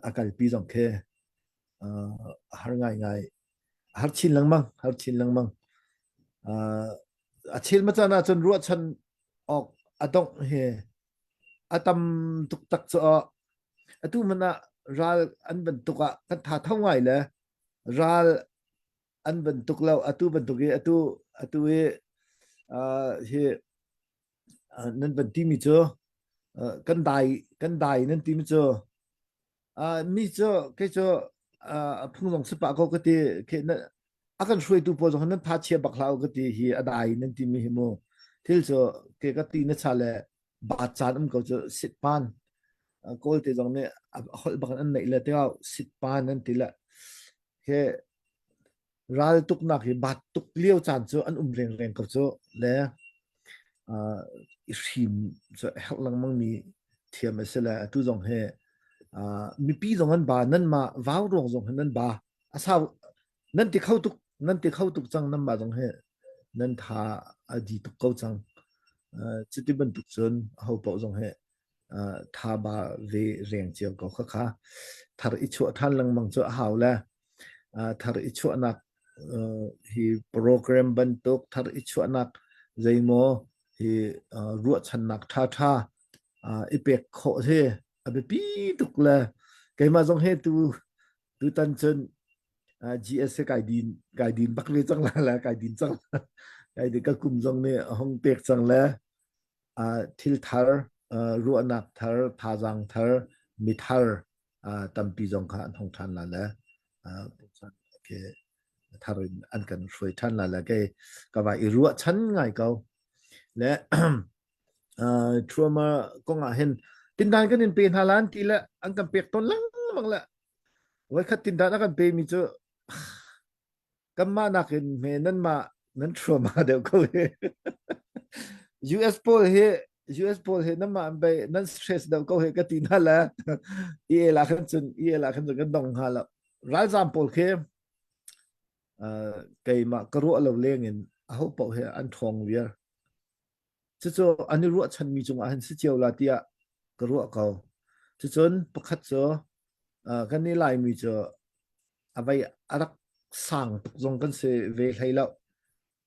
a kalpi zong khi a har ngaingai. A har chin lengmang, har chin lengmang. A chel macan ahcun ruahchan awk a dongh hi a tam tuk tak cu atu hmanh ah ral an bantuk ah kan tha tho ngai le ral an bantuk lo atu bantuk i atu atu i hi nan van timi cu kan dai kan dai nan timi cu mi cu kei cu a phung zong si pah ko ka ti khi a kan hruaitu pawl zong nan tha chia bak hlah ka ti hi a dai nan timi hi mu thil cu ke ka ti na cha le ba caan um ko cu sit pan kawl te zong nih a holh bak an neih le tiao sit pan an ti le he ral tuknak hi bat tuk lio caan cu an um rengreng ko cu le i hrim cu herh lengmang mi thiam a si le atu zong hi mipi zong an ba nan mah vau ruang zong hi nan ba a sau nan ti kho tuk nan ti kho tuk cang nan mah zong hi nan tha a di tuk ko cang cuti bantuk cun ho paoh zong hi tha ba ve reng cio ko kha kha thar i chuah than lengmang cu a hau le thar i chuahnak hi program bantuk thar i chuahnak zeimaw hi ruahchannak ṭhaṭha i pek khawh hi a biapi tuk le keimah zong he tu tutan cun GS kai din kai din bak ve cang la la kai din cang kai din ka kum zong nih a hong pek cang le thil thar ruahnak thar thazaang thar mi thar tampi zong kha an hong ṭhan la le thar in an kan hruai ṭhan la le kei ka vai i ruahchan ngai ko le trauma kong ah hin tindan kan in pe hna lan ti le an kan pek ton lengmang le voikhat tindan a kan pe mi cu Kanmah nakin hme nanmah nan trauma deuh ko hi. US pawl hi US pawl hi nanmah an bei nan stress deuh ko hi ka ti hna le EA la khan cun EA la khan cun kan dong hnga lo. Ralzam pawl khi uh, keimah ka ruah lo leng in aho paoh hi an ṭhawng viar. Cucu an i ruahchanmi cungah hin si cio la tiah ka ruah ko. Cucun pakhat cu uh, kan i Laimi cu a vei a rak sang tuk zong kan si ve hlei lo.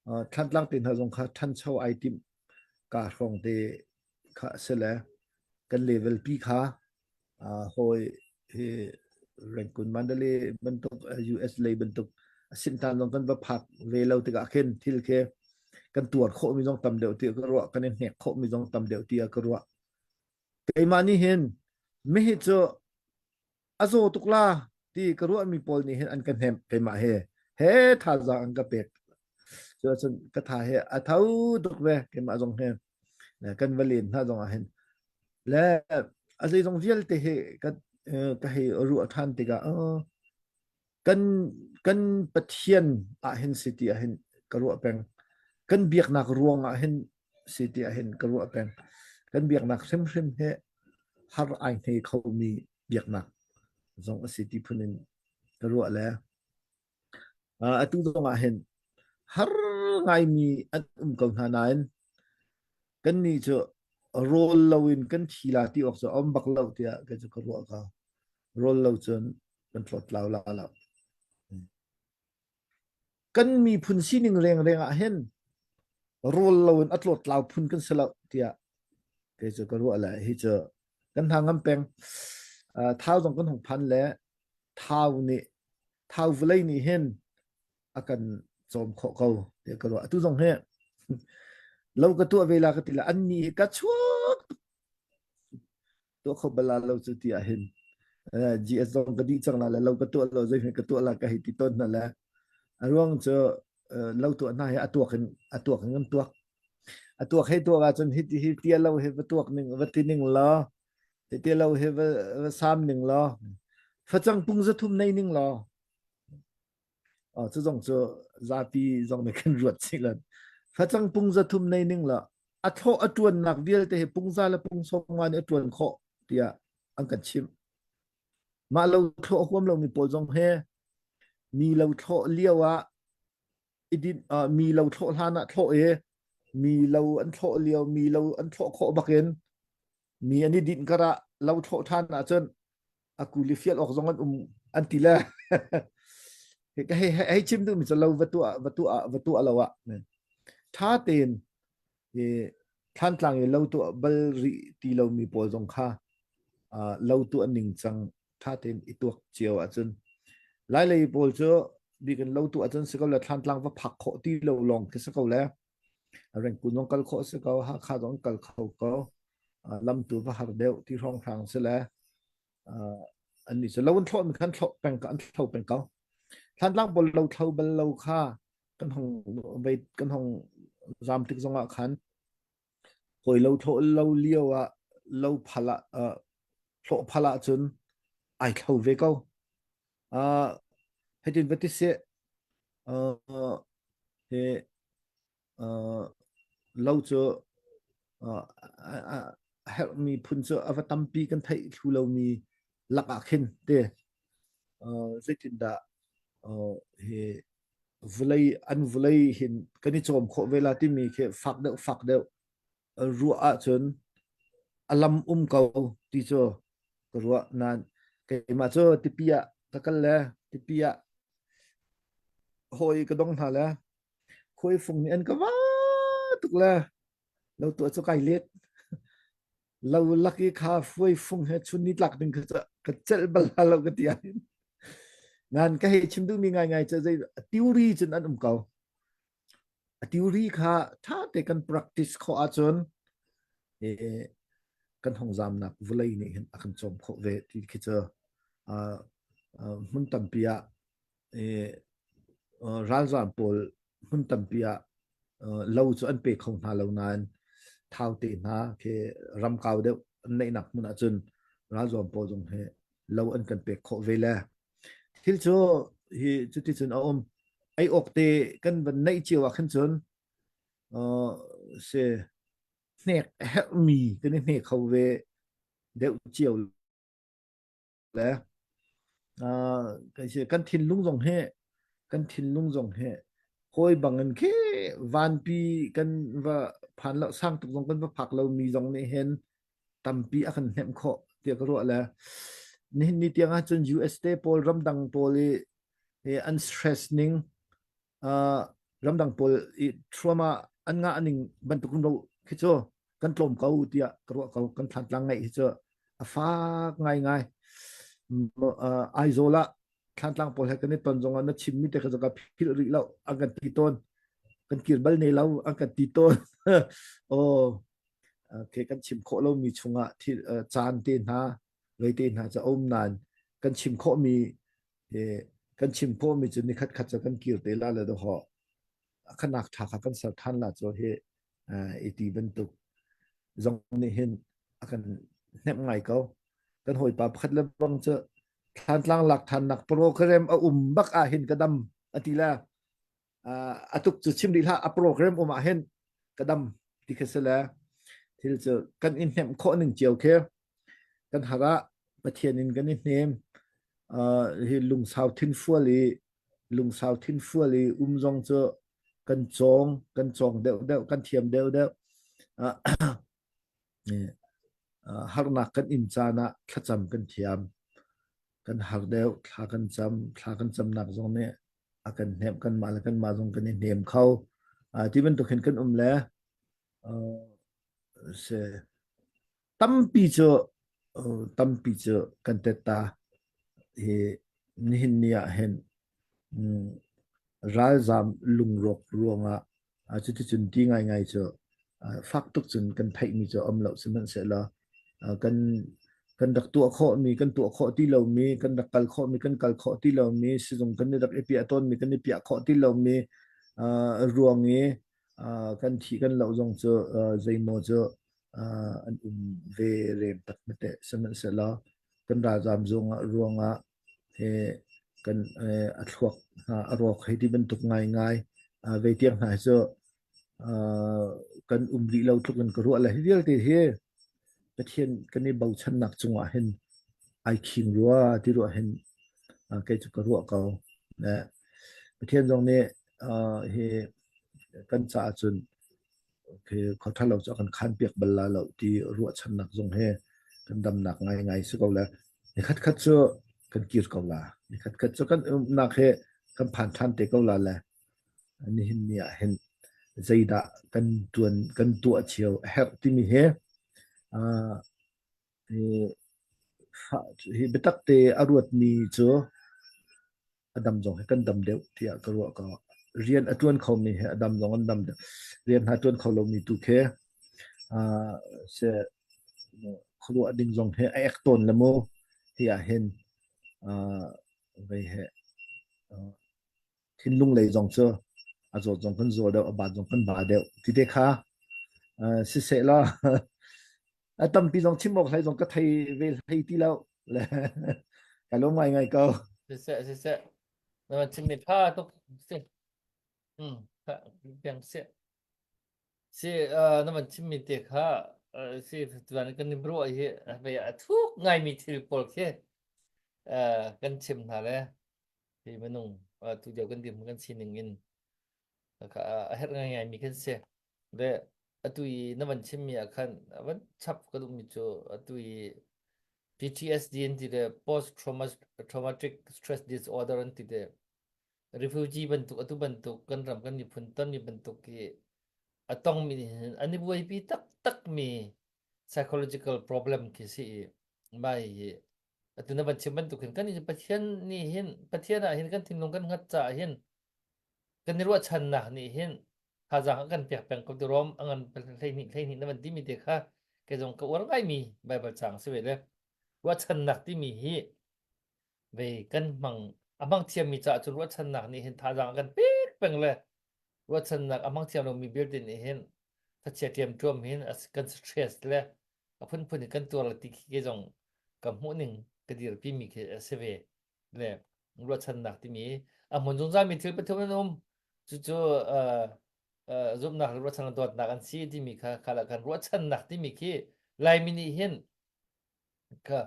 Uh, Thlantlang te hna zong kha ṭhancho ai timh ka hrawng te kha a si le kan level pi kha uh, hawi hi Rangoon Mandalay bantuk US lei bantuk a sintan zong kan va phak ve lo tikah khin thil khi kan tuar khawhmi zong tam deuh tiah ka ruah kan i hnek khawhmi zong tam deuh tiah ka ruah keimah nih hin mihi cu a zaw tuk la ti ka ruahmi pawl nih hin an ka hnemh keimah he he thazaang an ka pek cu ahcun ka tha he a tho tuk ve keimah zong he kan va len hna zong ah hin le a zeizong vialte hi ka ka hei ruah ṭhan tikah kan kan Pathian ah hin si ti ah hin ka ruah peng kan biaknak ruang ah hin si ti ah hin ka ruah peng kan biaknak hrimhrim hi har ai hne khomi biaknak zong a si ti phun in ka ruah le atu zong ah hin har ngaimi an um ko hna nain kannih cu rawl loin kan thi la ti awk cu a um bak lo tiah kei cu ka ruah ko rawl lo cun kan tlawt-tlau la lo. Kan miphun sining rengreng ah hin. Rawl lo in a tlawttlau phun kan si lo tiah kei cu ka ruah le hi cu kan hna ngam peng. Thau zong kan hung phan le thau nih thau vawlei nih hin a kan cawm khawh ko tiah ka ruah. Atu zong hi lo ka tuah ve la ka ti la an nih hi ka chuak tuah kho bal lo cu ti ah hin GS zong ka dih cang la le lo ka tuah lo zei ka tuah la ka hei ti tawn hna le a ruang cu lo tuah hna hi a tuak in a tuak in kan tuak a tuak hei tuak ahcun hi hi tia lo hi va tuak ning va ti ning law hi tia lo hi va va sam ning law facang pung zathum nei ning law cu zong cu zapi zong nih kan ruat chih lan. Facang pung 300 nei ning la a thlawh a ṭuannak vialte hi pungza le pung sawmnga nih a ṭuan khawh tiah an kan chimh. Mah lo thlawh a huam lomi pawl zong he mi lo thlawh lio ah idin uh, mi lo thlawh hlan ah thlawh i mi lo an thlawh lio mi lo an thlawh khawh bakin mi an i dinh kar ah lo thlawh ṭhan ahcun a kuli fial awk zong an um an ti le hei hei chim duhmi cu lo va tuah va tuah va tuah lo ah tha tein i thlantlang i lo tuah bal rih ti lomi pawl zong kha lo tuah ning cang tha tein i tuak cio ahcun lailei pawl cu bikin lo tuah ahcun si ko le thlantlang va phak khawh ti lo lawng khi si ko le Rengkun zong kal khawh si ko Hakha zong kal kho ko lam tu va har deuh ti hrawng hrang si le an nih cu lo an thlawh mi khan thlawh peng an thlo peng ko Thlantlang pawl lo thlo bal lo kha kan hong vei kan hong zam tik zong ah khan hawi lo thlawh lo lio ah lo phal ah thlawh phal ah cun ai thlo ve ko uh, hitin va ti seh uh, hi uh, lo cu uh, a herhmi phun cu a va tampi kan theih thlu lomi lakah khin te uh, zeitindah uh, hi vulei an vulei hin kan i cawm khawh ve la timi khi fak deuh fak deuh ruah ahcun a lam um ko ti cu ka ruah nain keimah cu tipi ah ka kal le tipi ah hawi ka dong hna le khuai fung nih an ka va tuk le lo tuah cu kai let lo lak i kha fuai fung he chun ni tlak ding kha ka celh bal lo ka ti ahhin nan ka hei chim duhmi ngaingai cu zei theory cun an um ko A theory kha ṭha te kan practice khawh ahcun eh, kan hong zamnak vawlei nih hin a kan cawm khawh ve ti khi cu uh, uh, hmun tampi ah eh, uh, ralzaam pawl hmun tampi ah uh, lo cu an pe kho hna lo nain thau te hna khi ram kau deuh an neihnak hmun ahcun ralzaam pawl zong hi lo an kan pek khawh ve le Thil cu hi cuticun a um. Ei awk te kan van neih cio ah khan cun uh, si hnek a herhmi kan i hne kho ve deuh cio le uh, kan si kan thinlung zong hi kan thinlung zong hi hawi bangin khi vanpi kan va phan lo sang tuk zong kan va phak lo mi zong nih hin tampi a kan hnemh khawh tiah ka ruah le nihin ni tiang ahcun US te pawl ramdang pawl i i an stress ning uh, ramdang pawl i trauma an ngah ning bantuk ro khi cu kan tlawm ko tiah ka ruah ko kan thlantlang ngaih hi cu a fak ngai ngai uh, Aizawl ah thlantlang pawl he kan i ton zong ah na chimmi te kha ka philh rih lo an kan ti tawn kan kir bal ne lo an kan ti tawn oh okay, kan chim khawh lomi chungah thil caan te hna vei te hna cu a um nain kan chim khawhmi kan chim khawhmi cu nikhat khat cu kan kir te la le ho khanak tha kha kan ser than la cu hi i ti bantuk zong nih hin a kan hnemh ngai ko kan hawipa pakhat le bang cu thlantlang lak thannak program a um bak ah hin ka dam a ti la a tuk cu chim rih hlah a program um ah hin ka dam ti kha si le thil cu kan i hnemh khawh ning cio khi kan har ah Pathian in kan i hnem hi lungsau thinfual i lungsau thinfual i um zong cu kan cawng kan cawng deuh deuh kan thiam deuh deuh harnak kan in caan ah thlacam kan thiam kan har deuh thla kan cam thla kan camnak zong nih a kan hnemh kanmah le kanmah zong kan i hnem kho. Ti bantuk hin kan um le se tampi cu tampi cu kan tetta hi nihin ni ah hin ralzam lungrawk ruangah cuticun ti ngaingai cu fak tuk cun kan theihmi cu um lo sihmanhsehlaw kan kan rak tuah khawhmi kan tuah khawh ti lomi kan rak kal khawhmi kan kal khawh ti lomi sizung kan i rak i piah tawnmi kan i piah khawh ti lomi ruang i kan thih kan loh zong cu zeimaw cu an um ve rem tak teh sihmanhsehlaw kan ralzam zungah ruangah he kan a thluak hna a rawk hei ti bantuk ngaingai ve tiang hna hi cu kan um rih lo tluk in ka ruah le hi vialte hi Pathian kan i bochannak cungah hin ai khing rua ti ruah hin kei cu ka ruah ko. Pathian zong nih hi kan caah cun khua ṭha lo cu a kan khanpiak bal la lo ti ruahchannak zong he kan damnak ngaingai si ko le nikhat khat cu kan kir ko la nikhat khat cu kan umnak he kan phan ṭhan te ko la le nihin ni ah hin zeidah kan ṭuan kan tuah cio a herh timi he hi biatak te a ruatmi cu a dam zong hi kan dam deuh tiah ka ruah ko. Rian a ṭuan khomi he a dam zong an dam deuh. Rian hna ṭuan kho lomi tu khi se khuaruah ding zong hi a ek tawn le mu hi ah hin vei he thinlung lei zong cu a zawt zong kan zaw deuh a bat zong kan ba deuh ti te kha siseh law a tampi zong chim awk hlei zong ka thei ve hlei ti lo le ka lawm ngai ngai ko siseh siseh na chim mi tha tuk si um piang si si na van chim mi te kha si tuan kan ni bro hi ve a thuk ngai mi thil pawl khi kan chim hna le hi minung tu deuh kan dirhmun kan sining in a herh ngaingai mi kan si. Le atu i na van chimmi ah khan a van chap ka duhmi cu atu i PTSD an ti le post traumatic stress disorder an ti le refugee bantuk atu bantuk kan ram kan miphun tonmi bantuk hi a tongmi nih hin an i buaipi taktak mi psychological problem khi si i mai hi atu na van chim bantuk hin kan Pathian nih hin Pathian ah hin kan thinlung kan hngat caah hin kan i ruahchannak nih hin thazaang a kan pek peng ko ti rom a ngan 12 12 na van timi te kha kei zong ka uar ngaimi Bible caang si ve le ruahchannak timi hi ve kan hmang a hmang thiammi caah cun ruahchannak nih hin thazaang a kan pek peng le ruahchannak a hmang thiam lomi vialte nih hin thachia ṭiamṭuam hin kan stress le a phunphun in kan tuar le ti khi kei zong ka hmuh ning ka dirpi mi khi a si ve le ruahchannak timi a hmun zungzal mi thil pathum an um cucu zumhnak le ruahchannak dawtnak an si timi kha kha kan ruahchannak timi khi Laimi nih hin kha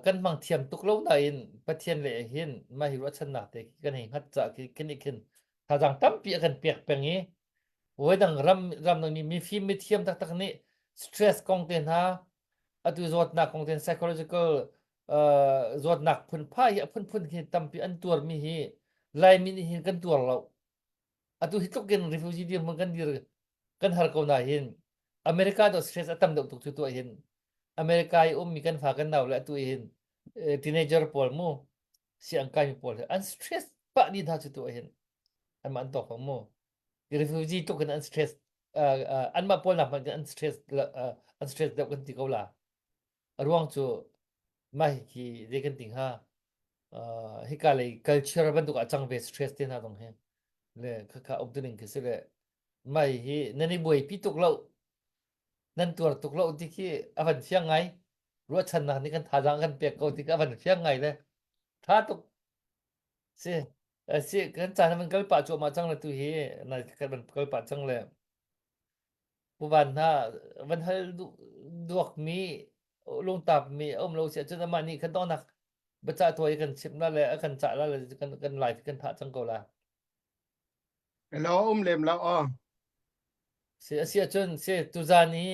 kan hmang thiam tuk lo nain Pathian le hin mah hi ruahchannak te kan hei hngat ca khi kan i khin thazaang tampi a kan pek peng i voidang ram ram dang mi mifim mithiam taktak nih stress kong te hna atu zawtnak kong te psychological zawtnak phunphai hi a phunphun hi tampi an tuarmi hi Laimi nih hin kan tuar lo atu hi tluk in refugee dirhmun kan dir kan har ko na hin America do stress a tam deuh tuk cu tuah hin America i ummi kan fa kan nau le atu hin teenager pawl mu siang kai mi pawl hi an stress pah ni hna cu tuah hin anmah an tawk mu refugee tluk in an stress anmah pawl nak hmanh an stress an stress deuh kan ti ko la A ruang cu mah hi zei kan ti hnga uh, hika lei culture bantuk ah cang ve stress te hna zong hi le khakha um tuning khi si le mai hi nan i buaipi tuk lo nan tuar tuk lo ti khi a van fiang ngai ruahchannak nih kan thazaang kan pek ko ti khi a van fiang ngai le tha tuk si si kan caan van kal pah cuahmah cang le tu hi na kan van kal pah cang le Pu Van hna van hal duakmi lungtapmi a um lo si ahcun amah nih khan dawhnak biacah tuah i kan chimh la le a kan cah la le kan kan live kan thah cang ko la. Hello um lem lo aw. Si a si ahcun si tuzan hi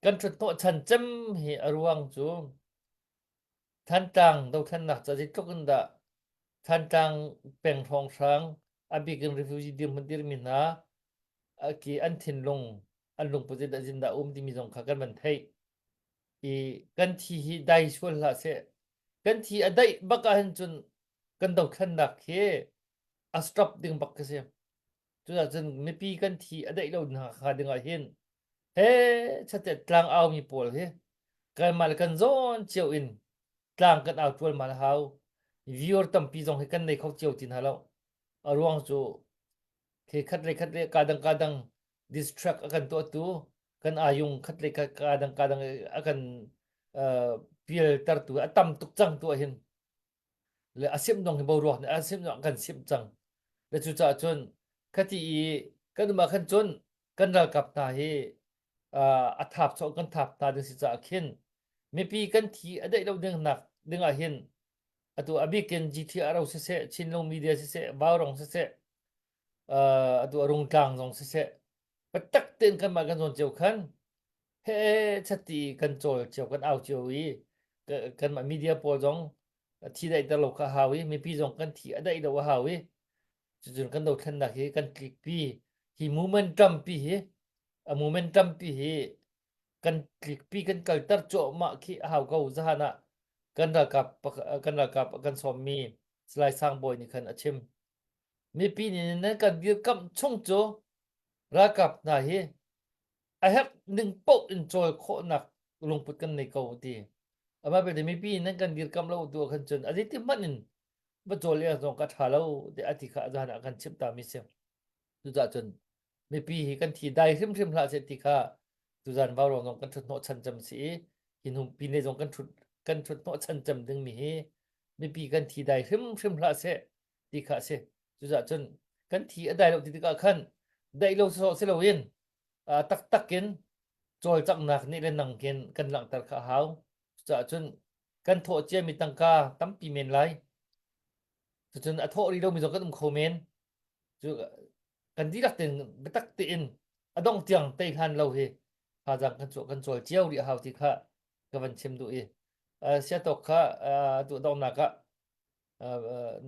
kan ṭhut hnawh chan cem hi a ruang cu Thantlang dothlennak ca zeitluk in dah Thantlang peng hrawnghrang A bik in refugee dirhmun dirmi hna ki an thinlung an lungput zeidah zindah um timi zong kha kan van theih. I kan thi hi dai sual hlah seh. Kan thi a daih bak ahhin cun kan dothlennak hi a stop ding bak ka si. Cucaah cun mipi kan thi a daih lo nakhnga ding ah hin he chatet tlang au mi pawl hi kanmah le kan zawn cio in tlang kan au ṭualmal a hau. Viewer tampi zong hi kan nei kho cio ti hna lo. A ruang cu khi khat le khat le kadang kadang distract a kan tuahtu kan ayung khat le kadang kadang a kan uh, pialtertu a tam tuk cang tu hin le a simh dong hi boruak nih a simh dong kan simh cang le cucaah cun khati i kan um ah khan cun kan ralkap hna hi a thap chawh kan thap hna ding si caah khin mipi kan thi a daih lo ding nak ding ah hin atu a bikin GTRO siseh Chinlung Media siseh Vaurong siseh atu Rungtlang zong siseh patak tein kanmah kan zawn cio khan he chati kan cawl cio kan au cio i kanmah media pawl zong thi daihter lo kha hau i mipi zong kan thi a daih lo a hau i cucun kan dothlennak hi kan tlikpi hi momentum pi hi a momentum pi hi kan tlikpi kan kalter cuahmah khi a hau ko zahan ah kan ralkap kan ralkap kan sawmmi Salai Sang Bawi nih khan a chim mipi nih nan kan dirkamh chung cu ralkap hna hi a herh ning paoh in cawl khawhnak lungput kan nei ko ti. Amah belte mipi nan kan dirkamh lo tu ah khan cun a zeiti hmanh in va cawl le zong ka ṭha lo ti a ti kha zan ah kan chimh ta mi si. Cucaah cun mipi hi kan thi dai hrimhrim hlah seh ti kha tuzan vaurawng zong kan ṭhut hnawh chan cem si i hi hnu pine zong kan ṭhut kan ṭhut hnawh chan cem ding mi hi mipi kan thi dai hrimhrim hlah seh ti kha a si. Cucaah cun kan thi a dai lo ti tikah khan daih lo sawh si loin taktak in cawlcanghnak nih le nang khin kan langhter kha a hau. Cucaah cun kan thawh ciami tangka tampi men lai. Cucun a thawh rih lomi zong kan um kho men. Cu kan dihlak tein biatak tein a dongh tiang tei hlan lo hi thazaang kan chuah kan cawl cio rih a hau ti kha ka van chim duh i siatawk kha tu donghnak ah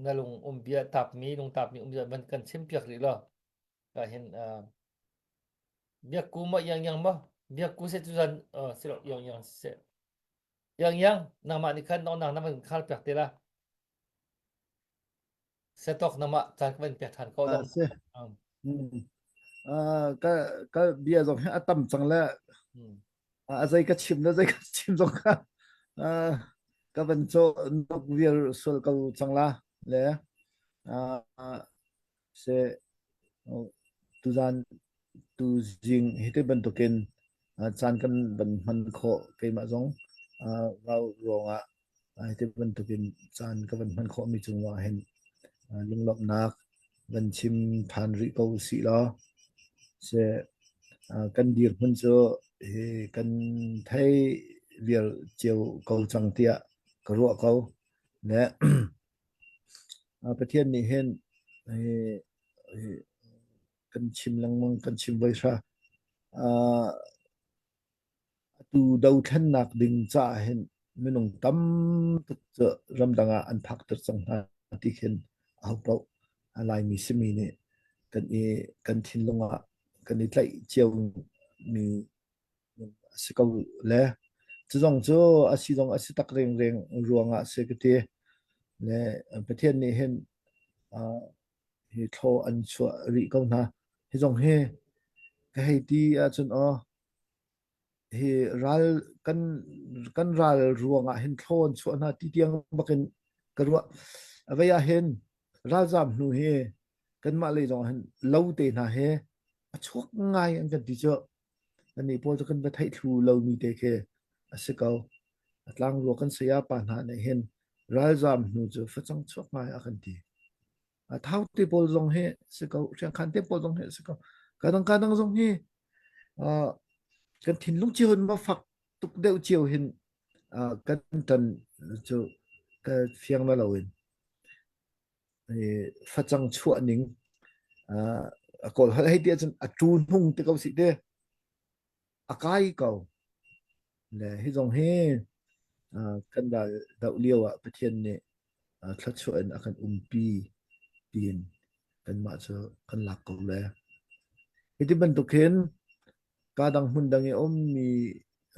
na lung um bia tapmi lung tapmi um bia van kan chim piak rih law ka hin biakku ma yang yang ma biakku se tu zan si lo yang yang se yang yang nangmah nih khan nong nang na van khal piak te la setok nama caan ka van pek than ko dong se ka ka bia zong hi a tam cang le a zei ka chim le zei ka chim zong kha ka van cho nok vial sual ko cang la le Se tuzan tuzing hiti bantukin caan kan van hman khawh keimah zong rau ruangah hiti bantukin caan ka van hman khawhmi cungah hin lunglawmhnak van chim ṭhan rih ko usih law se kan dirhmun cu hi kan thei vial cio ko cang tiah ka ruah ko. Le Pathian nih hin kan chim lengmang, kan chim voi hra. Atu dothlennak ding caah hin minung tam tuk cu ramdang ah an phakter cang hna ti khin ahopaoh Laimi simi nih kan i kan thinlung ah kan i tlaih ciomi a si ko le cu zong cu a si zong a si tak rengreng ruangah a si ka ti. Le Pathian nih hin uh, hi thlaw an chuah rih ko hna. Hi zong hi ka hei ti ahcun aw hi ral kan kan ral ruangah hin thlaw an chuah hna ti tiang bakin ka ruah. A vei ah hin ralzam hnu hi kanmah lei zong hin lo te hna he a chuak ngai an kan ti cu. Kannih pawl cu kan va theih thlu lomi te khi a si ko. A tlangrua kan saya pa hna nih hin ralzaam hnu cu facang chuak ngai a kan ti. A thau te pawl zong hi si ko, hriangkhan te pawl zong hi si ko. Kadang kadang zong hi uh, kan thinlung cio in ma fak tuk deuh cio hin uh, kan tan cu ka fiang na lo in facang chuah ning a kawl holh hei ti ahcun a tu hnung ti ko sih te a kai ko le hi zong hi kan ral doh lio ah Pathian nih thluachuah in a kan umpi tiin. Kanmah cu kan lak ko le. Hiti bantuk hin ka dang hmun dang i a ummi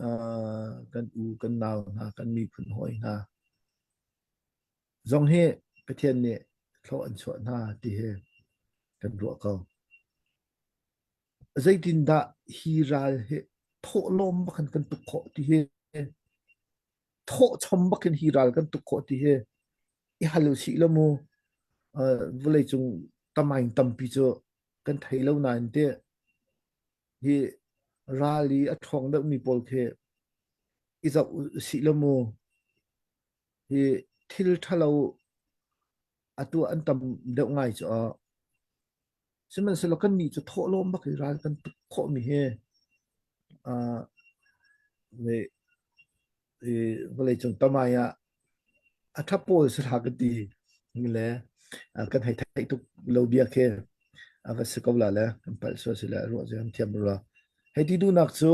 uh, kan u kan nau hna kan miphun hawi hna zong hi Pathian nih thlawh an chuah hna ti hi kan ruah ko. Zeitindah hi ral hi thawhlawm bak in kan tuk khawh ti hi thawhchom bak in hi ral kan tuk khawh ti hi i hal usih law mu uh, vawleicung tamaing tampi cu kan thei lo nain te hi ral i a ṭhawng deuhmi pawl khi i zoh usih law mu hi thil ṭhalo a tuah an tam deuh ngai cu ah sihmanhsehlaw kannih cu thawhlawm bak i ral kan tuk khawhmi hi uh, vawleicung tamai ah a ṭha pawl si hlah ka ti le kan hei theih tuk lo bia khi a va si ko la le kan palh sual si le ruah cu kan thiam rua hei ti duhnak cu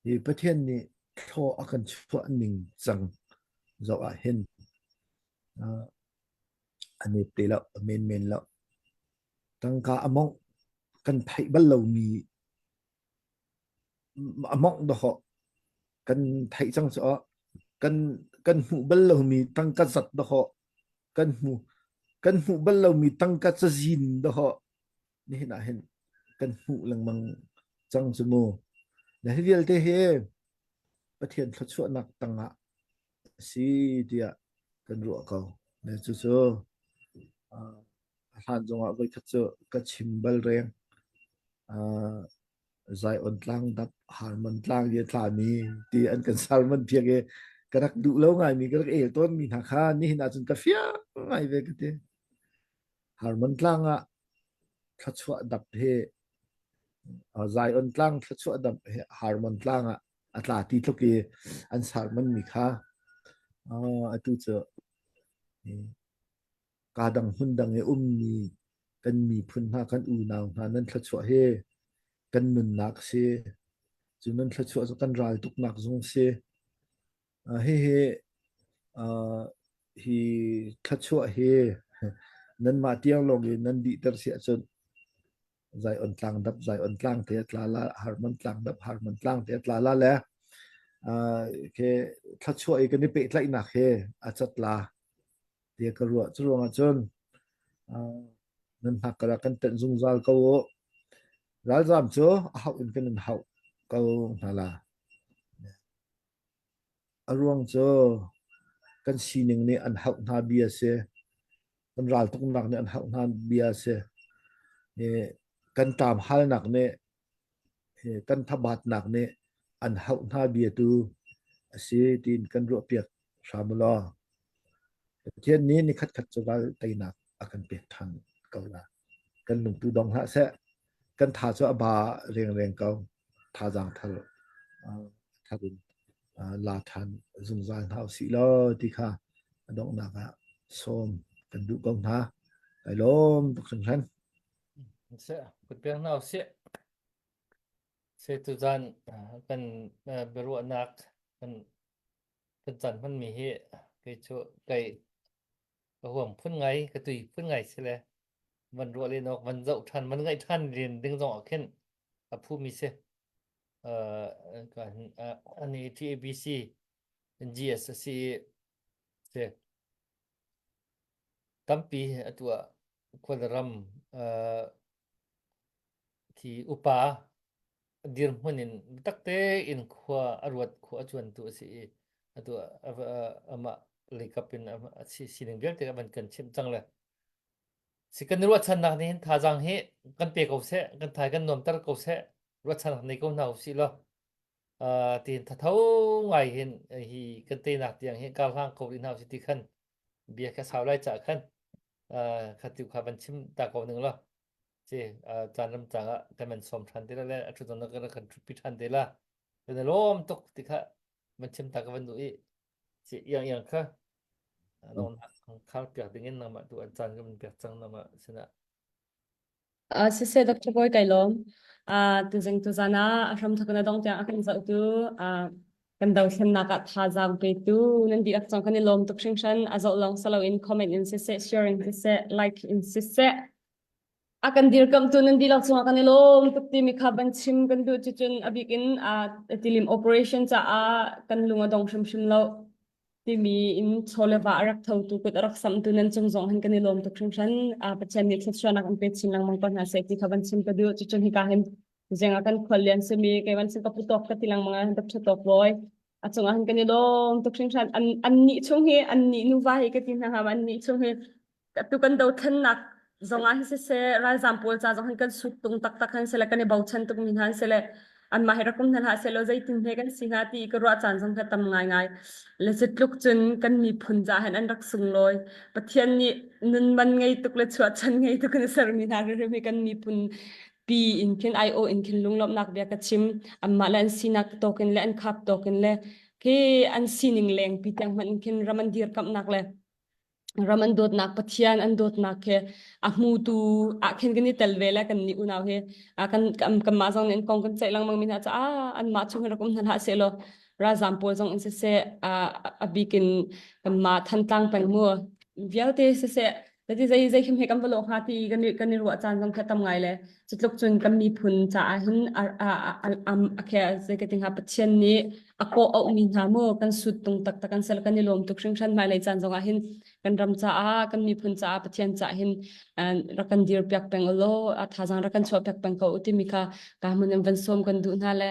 hi Pathian nih thlaw a kan chuah ning cang zoh ah hin a nep te lo a men men lo tangka a mongh kan theih bal lomi a mongh dawhawh kan theih cang cu kan kan hmuh bal lomi tangka zat dawhawh kan hmu kan hmuh bal lomi tangka cazin dawhawh nihin ah hin kan hmuh lengmang cang cu mu na hi vialte hi Pathian thluachuahnak tangah a si tiah kan ruah ko ne cucu a hlan zongah voikhat cu ka chim bal reng Zion tlang dap Harmon tlang i a tlami ti an kan sermon piak i ka rak duh lo ngaimi ka rak el tawnmi hna kha nihin ahcun ka fiang ngai ve ka ti. Harmon tlang ah thluachuah dap hi Zion tlang thluachuah dap hi Harmon tlang ah a tla ti tluk i an sermon mi kha atu cu Kaa dang hmun dang i ummi kan miphun hna kan unau hna nan thluachuah hi kan nunnak a si. Cu nan thluachuah cu kan ral tuknak zong a si. Uh, hihi uh, hi thluachuah hi nanmah tiang lawng in nan dihter si ahcun Zion tlang dap Zion tlang te a tla la Harmon tlang dap Harmon tlang te a tla la le uh, ke thluachuah i kan i pehtlaihnak hi a cat la tiah ka ruah. Cu ruangah cun nan hnakkar ah kan tenh zungzal ko u. Ralzaam cu a hauh in kan in hauh ko hna la. A ruang cu kan sining nih an hauh hna bia si. Kan raltuknak nih an hauh hna bia si. Kan ṭam halnak nih kan thabatnak nih an hauh hna bia tu a si tiin kan ruahpiak hram u law Pathian nih ni khatkhat cu ral teinak a kan pek ṭhan ko la. Kan lungtu dong hlah seh. Kan tha cu a ba rengreng ko. Thazaang thar thar in la ṭhan zungzal hna usih law ti kha a donghnak ah sawm kan duh ko hna. Kai lawm tuk hringhran. Seh, kut pek hna usih. Se tuzan kan biaruahnak kan kan caan hmanmi hi kei cu kei ka huam phun ngai ka tui phun ngai si le van ruah len awk van zoh ṭhan van ngaih ṭhan len ding zong ah khin a phumi si uh, kan ani TABC GS a si si tampi atu ah khualram uh, thi upa dirhmun in biatak tein khua a ruat khua a cuantu a si i atu amah leikap in a sining vialte a van kan chimh cang le si kan ruahchannak nih hin thazaang hi kan pe ko seh kan thai kan nuamter ko seh ruahchannak nei ko hna usih law tiin thatho ngai hin hi kan teinak tiang hi kar hlang ko rih hna usih ti khan bia kha sau lai ca khan kha tu kha van chim ta ko ning law Si, caan ram cang ah kan man sawm ṭhan te la le a ṭhut kan kan ṭhutpi ṭhan te la. Kan i lawm tuk ti kha van chim ta ka van duh i si iang iang kha nong khar piak ding in nangmah tu an caan kan piak cang nangmah sinah. Uh, siseh Dr. Boy kai lawm. Uh, tuzing tuzan ah a hram thak na dong tiang a kan zohtu uh, kan dothlennak ah thazaang petu nan dihlak cang kan i lawm tuk hringhran a zoh lawng salo in comment in siseh sharing siseh like in siseh. A kan dirkamhtu nan dihlak cungah kan i lawm tuk timi kha van chim kan duh. Cucun a bik in tilim operation caah kan lung a dong hrimhrim lo timi in chaw le va a rak thotu kut a rak samtu nan cung zong hin kan i lawm tuk hringhran. Pathian nih thluachuahnak an pe chin lengmang ko hna seh ti kha van chim ka duh. Cucun hika hin zeng ah kan khuallian simi kei van sim ka pu tawk ka ti lengmang ah Dr. Tawk Bawi a cungah hin kan i lawm tuk hringhran. An an nih chung hi an nih nuva hi ka ti hna hnga an nih chung hi tu kan dothlennak zongah hin siseh ralzam pawl ca zong hin kan sut tung taktak han sile kan i bochan tuk mi hna an sile anmah hi rak um hna hlah sehlaw zeitin he kan si hnga ti ka ruah caan zong kha tam ngaingai le cu tluk cun kan miphun ca hin an rak sunglawi Pathian nih nun man ngei tuk le chuahchan ngei tuk in a sermi hna hrimhrim hi kan miphun pi in khin ai-aw in khin lunglawmhnak bia ka chim anmah le an sinak tawk in le an khap tawk in le khi an sining leng pi tiang hmanh in khin ram an dirkamhnak le ram an dawtnak Pathian an dawtnak khi a hmutu ah khin kan i tel ve le kan nih unau hi kan kanmah zong nih an kong kan ceih lengmang mi hna caah anmah chung hi rak um hna hlah seh law ralzam pawl zong in siseh a bik in kanmah Thantlang peng mu vialte siseh Tati zei zei khim he kan va lawh hnga ti kan i kan i ruah caan zong kha tam ngai le cutluk cun kan miphun caah hin a a a a khe zei ka ti hnga Pathian nih a kawh auhmi hna mu kan sut tung taktak kan sel kan i lawm tuk hringhran hmailei caan zongah hin kan ram caah kan miphun caah Pathian caah hin rak kan dir piak peng ulaw a thazaang rak kan chuah piak peng ko u timi kha ka hmun in van sawm kan duh hna le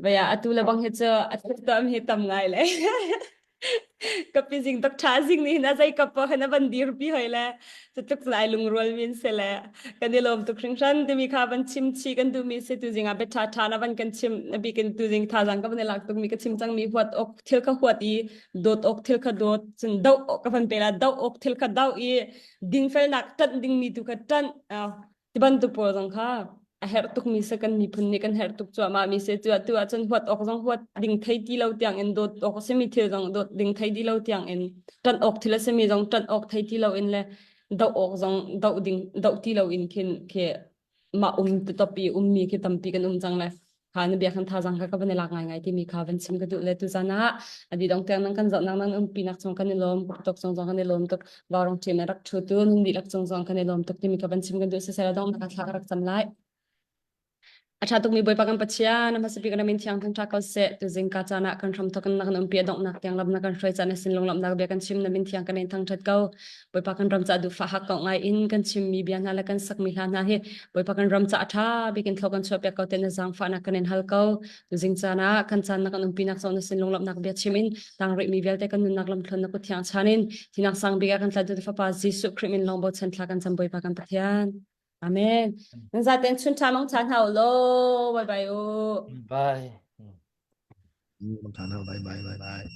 vaya atu le bang hi cu a thil hi tam ngai le Ka pi zing tok tha zing nih hin a zei kap paoh hin a van dirpi hoi le cutluk cun ai lungrual min si le kan i lawm tuk hringhran timi kha van chim chih kan duhmi si tuzing ah bia ṭha ṭha na van kan chim a bik in tuzing thazaang ka van i lak tukmi ka chim cangmi huat awk thil kha huat i dawt awk thil kha dawt cun doh awk ka van pe la doh awk thil kha doh i dingfelnak ṭanh dingmi tu kha ṭanh Ti bantuk pawl zong kha a herh tukmi si kan miphun nih kan herh tuk cuahmah mi si. Cu atu ahcun huat awk zong huat ding thei ti lo tiang in dawt awk a simi thil zong dawt ding thei ti lo tiang in ṭanh awk thil a simi zong ṭanh awk thei ti lo in le doh awk zong doh ding doh ti lo in khin khi mah um top i ummi khi tampi kan um cang le kha na bia khan thazang kha ka van i lak ngaingai timi kha van chim ka duh le tuzan ah a dih dong tiang nan kan zohnak nan umpi nak chung kan i lawm tuk chung zong kan i lawm tuk vaurong ṭim rak ṭhu tu nun dihlak cung zong kan i lawm tuk timi kha van chim kan duh siseh dong nak thla ka rak cam lai a ṭha tukmi Bawipa kan Pathian a hmasa bik na min thiang thangṭha ko seh tuzing ka caan ah kan hram thawk in na kan umpi a donghnak tiang lam na kan hruai caan na sin lunglawmhnak bia kan chim na min thiang kan in thangṭhat ko Bawipa kan ram ca duhfah hak ko ngai in kan chimmi bia hna le kan sakmi hla hna hi Bawipa kan ram ca a ṭha bik in thlo kan chuah piak ko te na zaangfahnak kan in hal ko. Tuzing caan ah kan caan na kan umpinak zong na sin lunglawmhnak bia chim in tang rihmi vialte kan nunnak lamthluan na kut thiang chan in thinak sang bik ah kan tlantu Fapa Jesuh Khrih min lawng bochan thla kan cam Bawipa kan Pathian. Amen. Nan zaten chun ṭha mang ṭha hna u law. Bye bye u. Bye. Mang ṭha hna bye bye bye bye.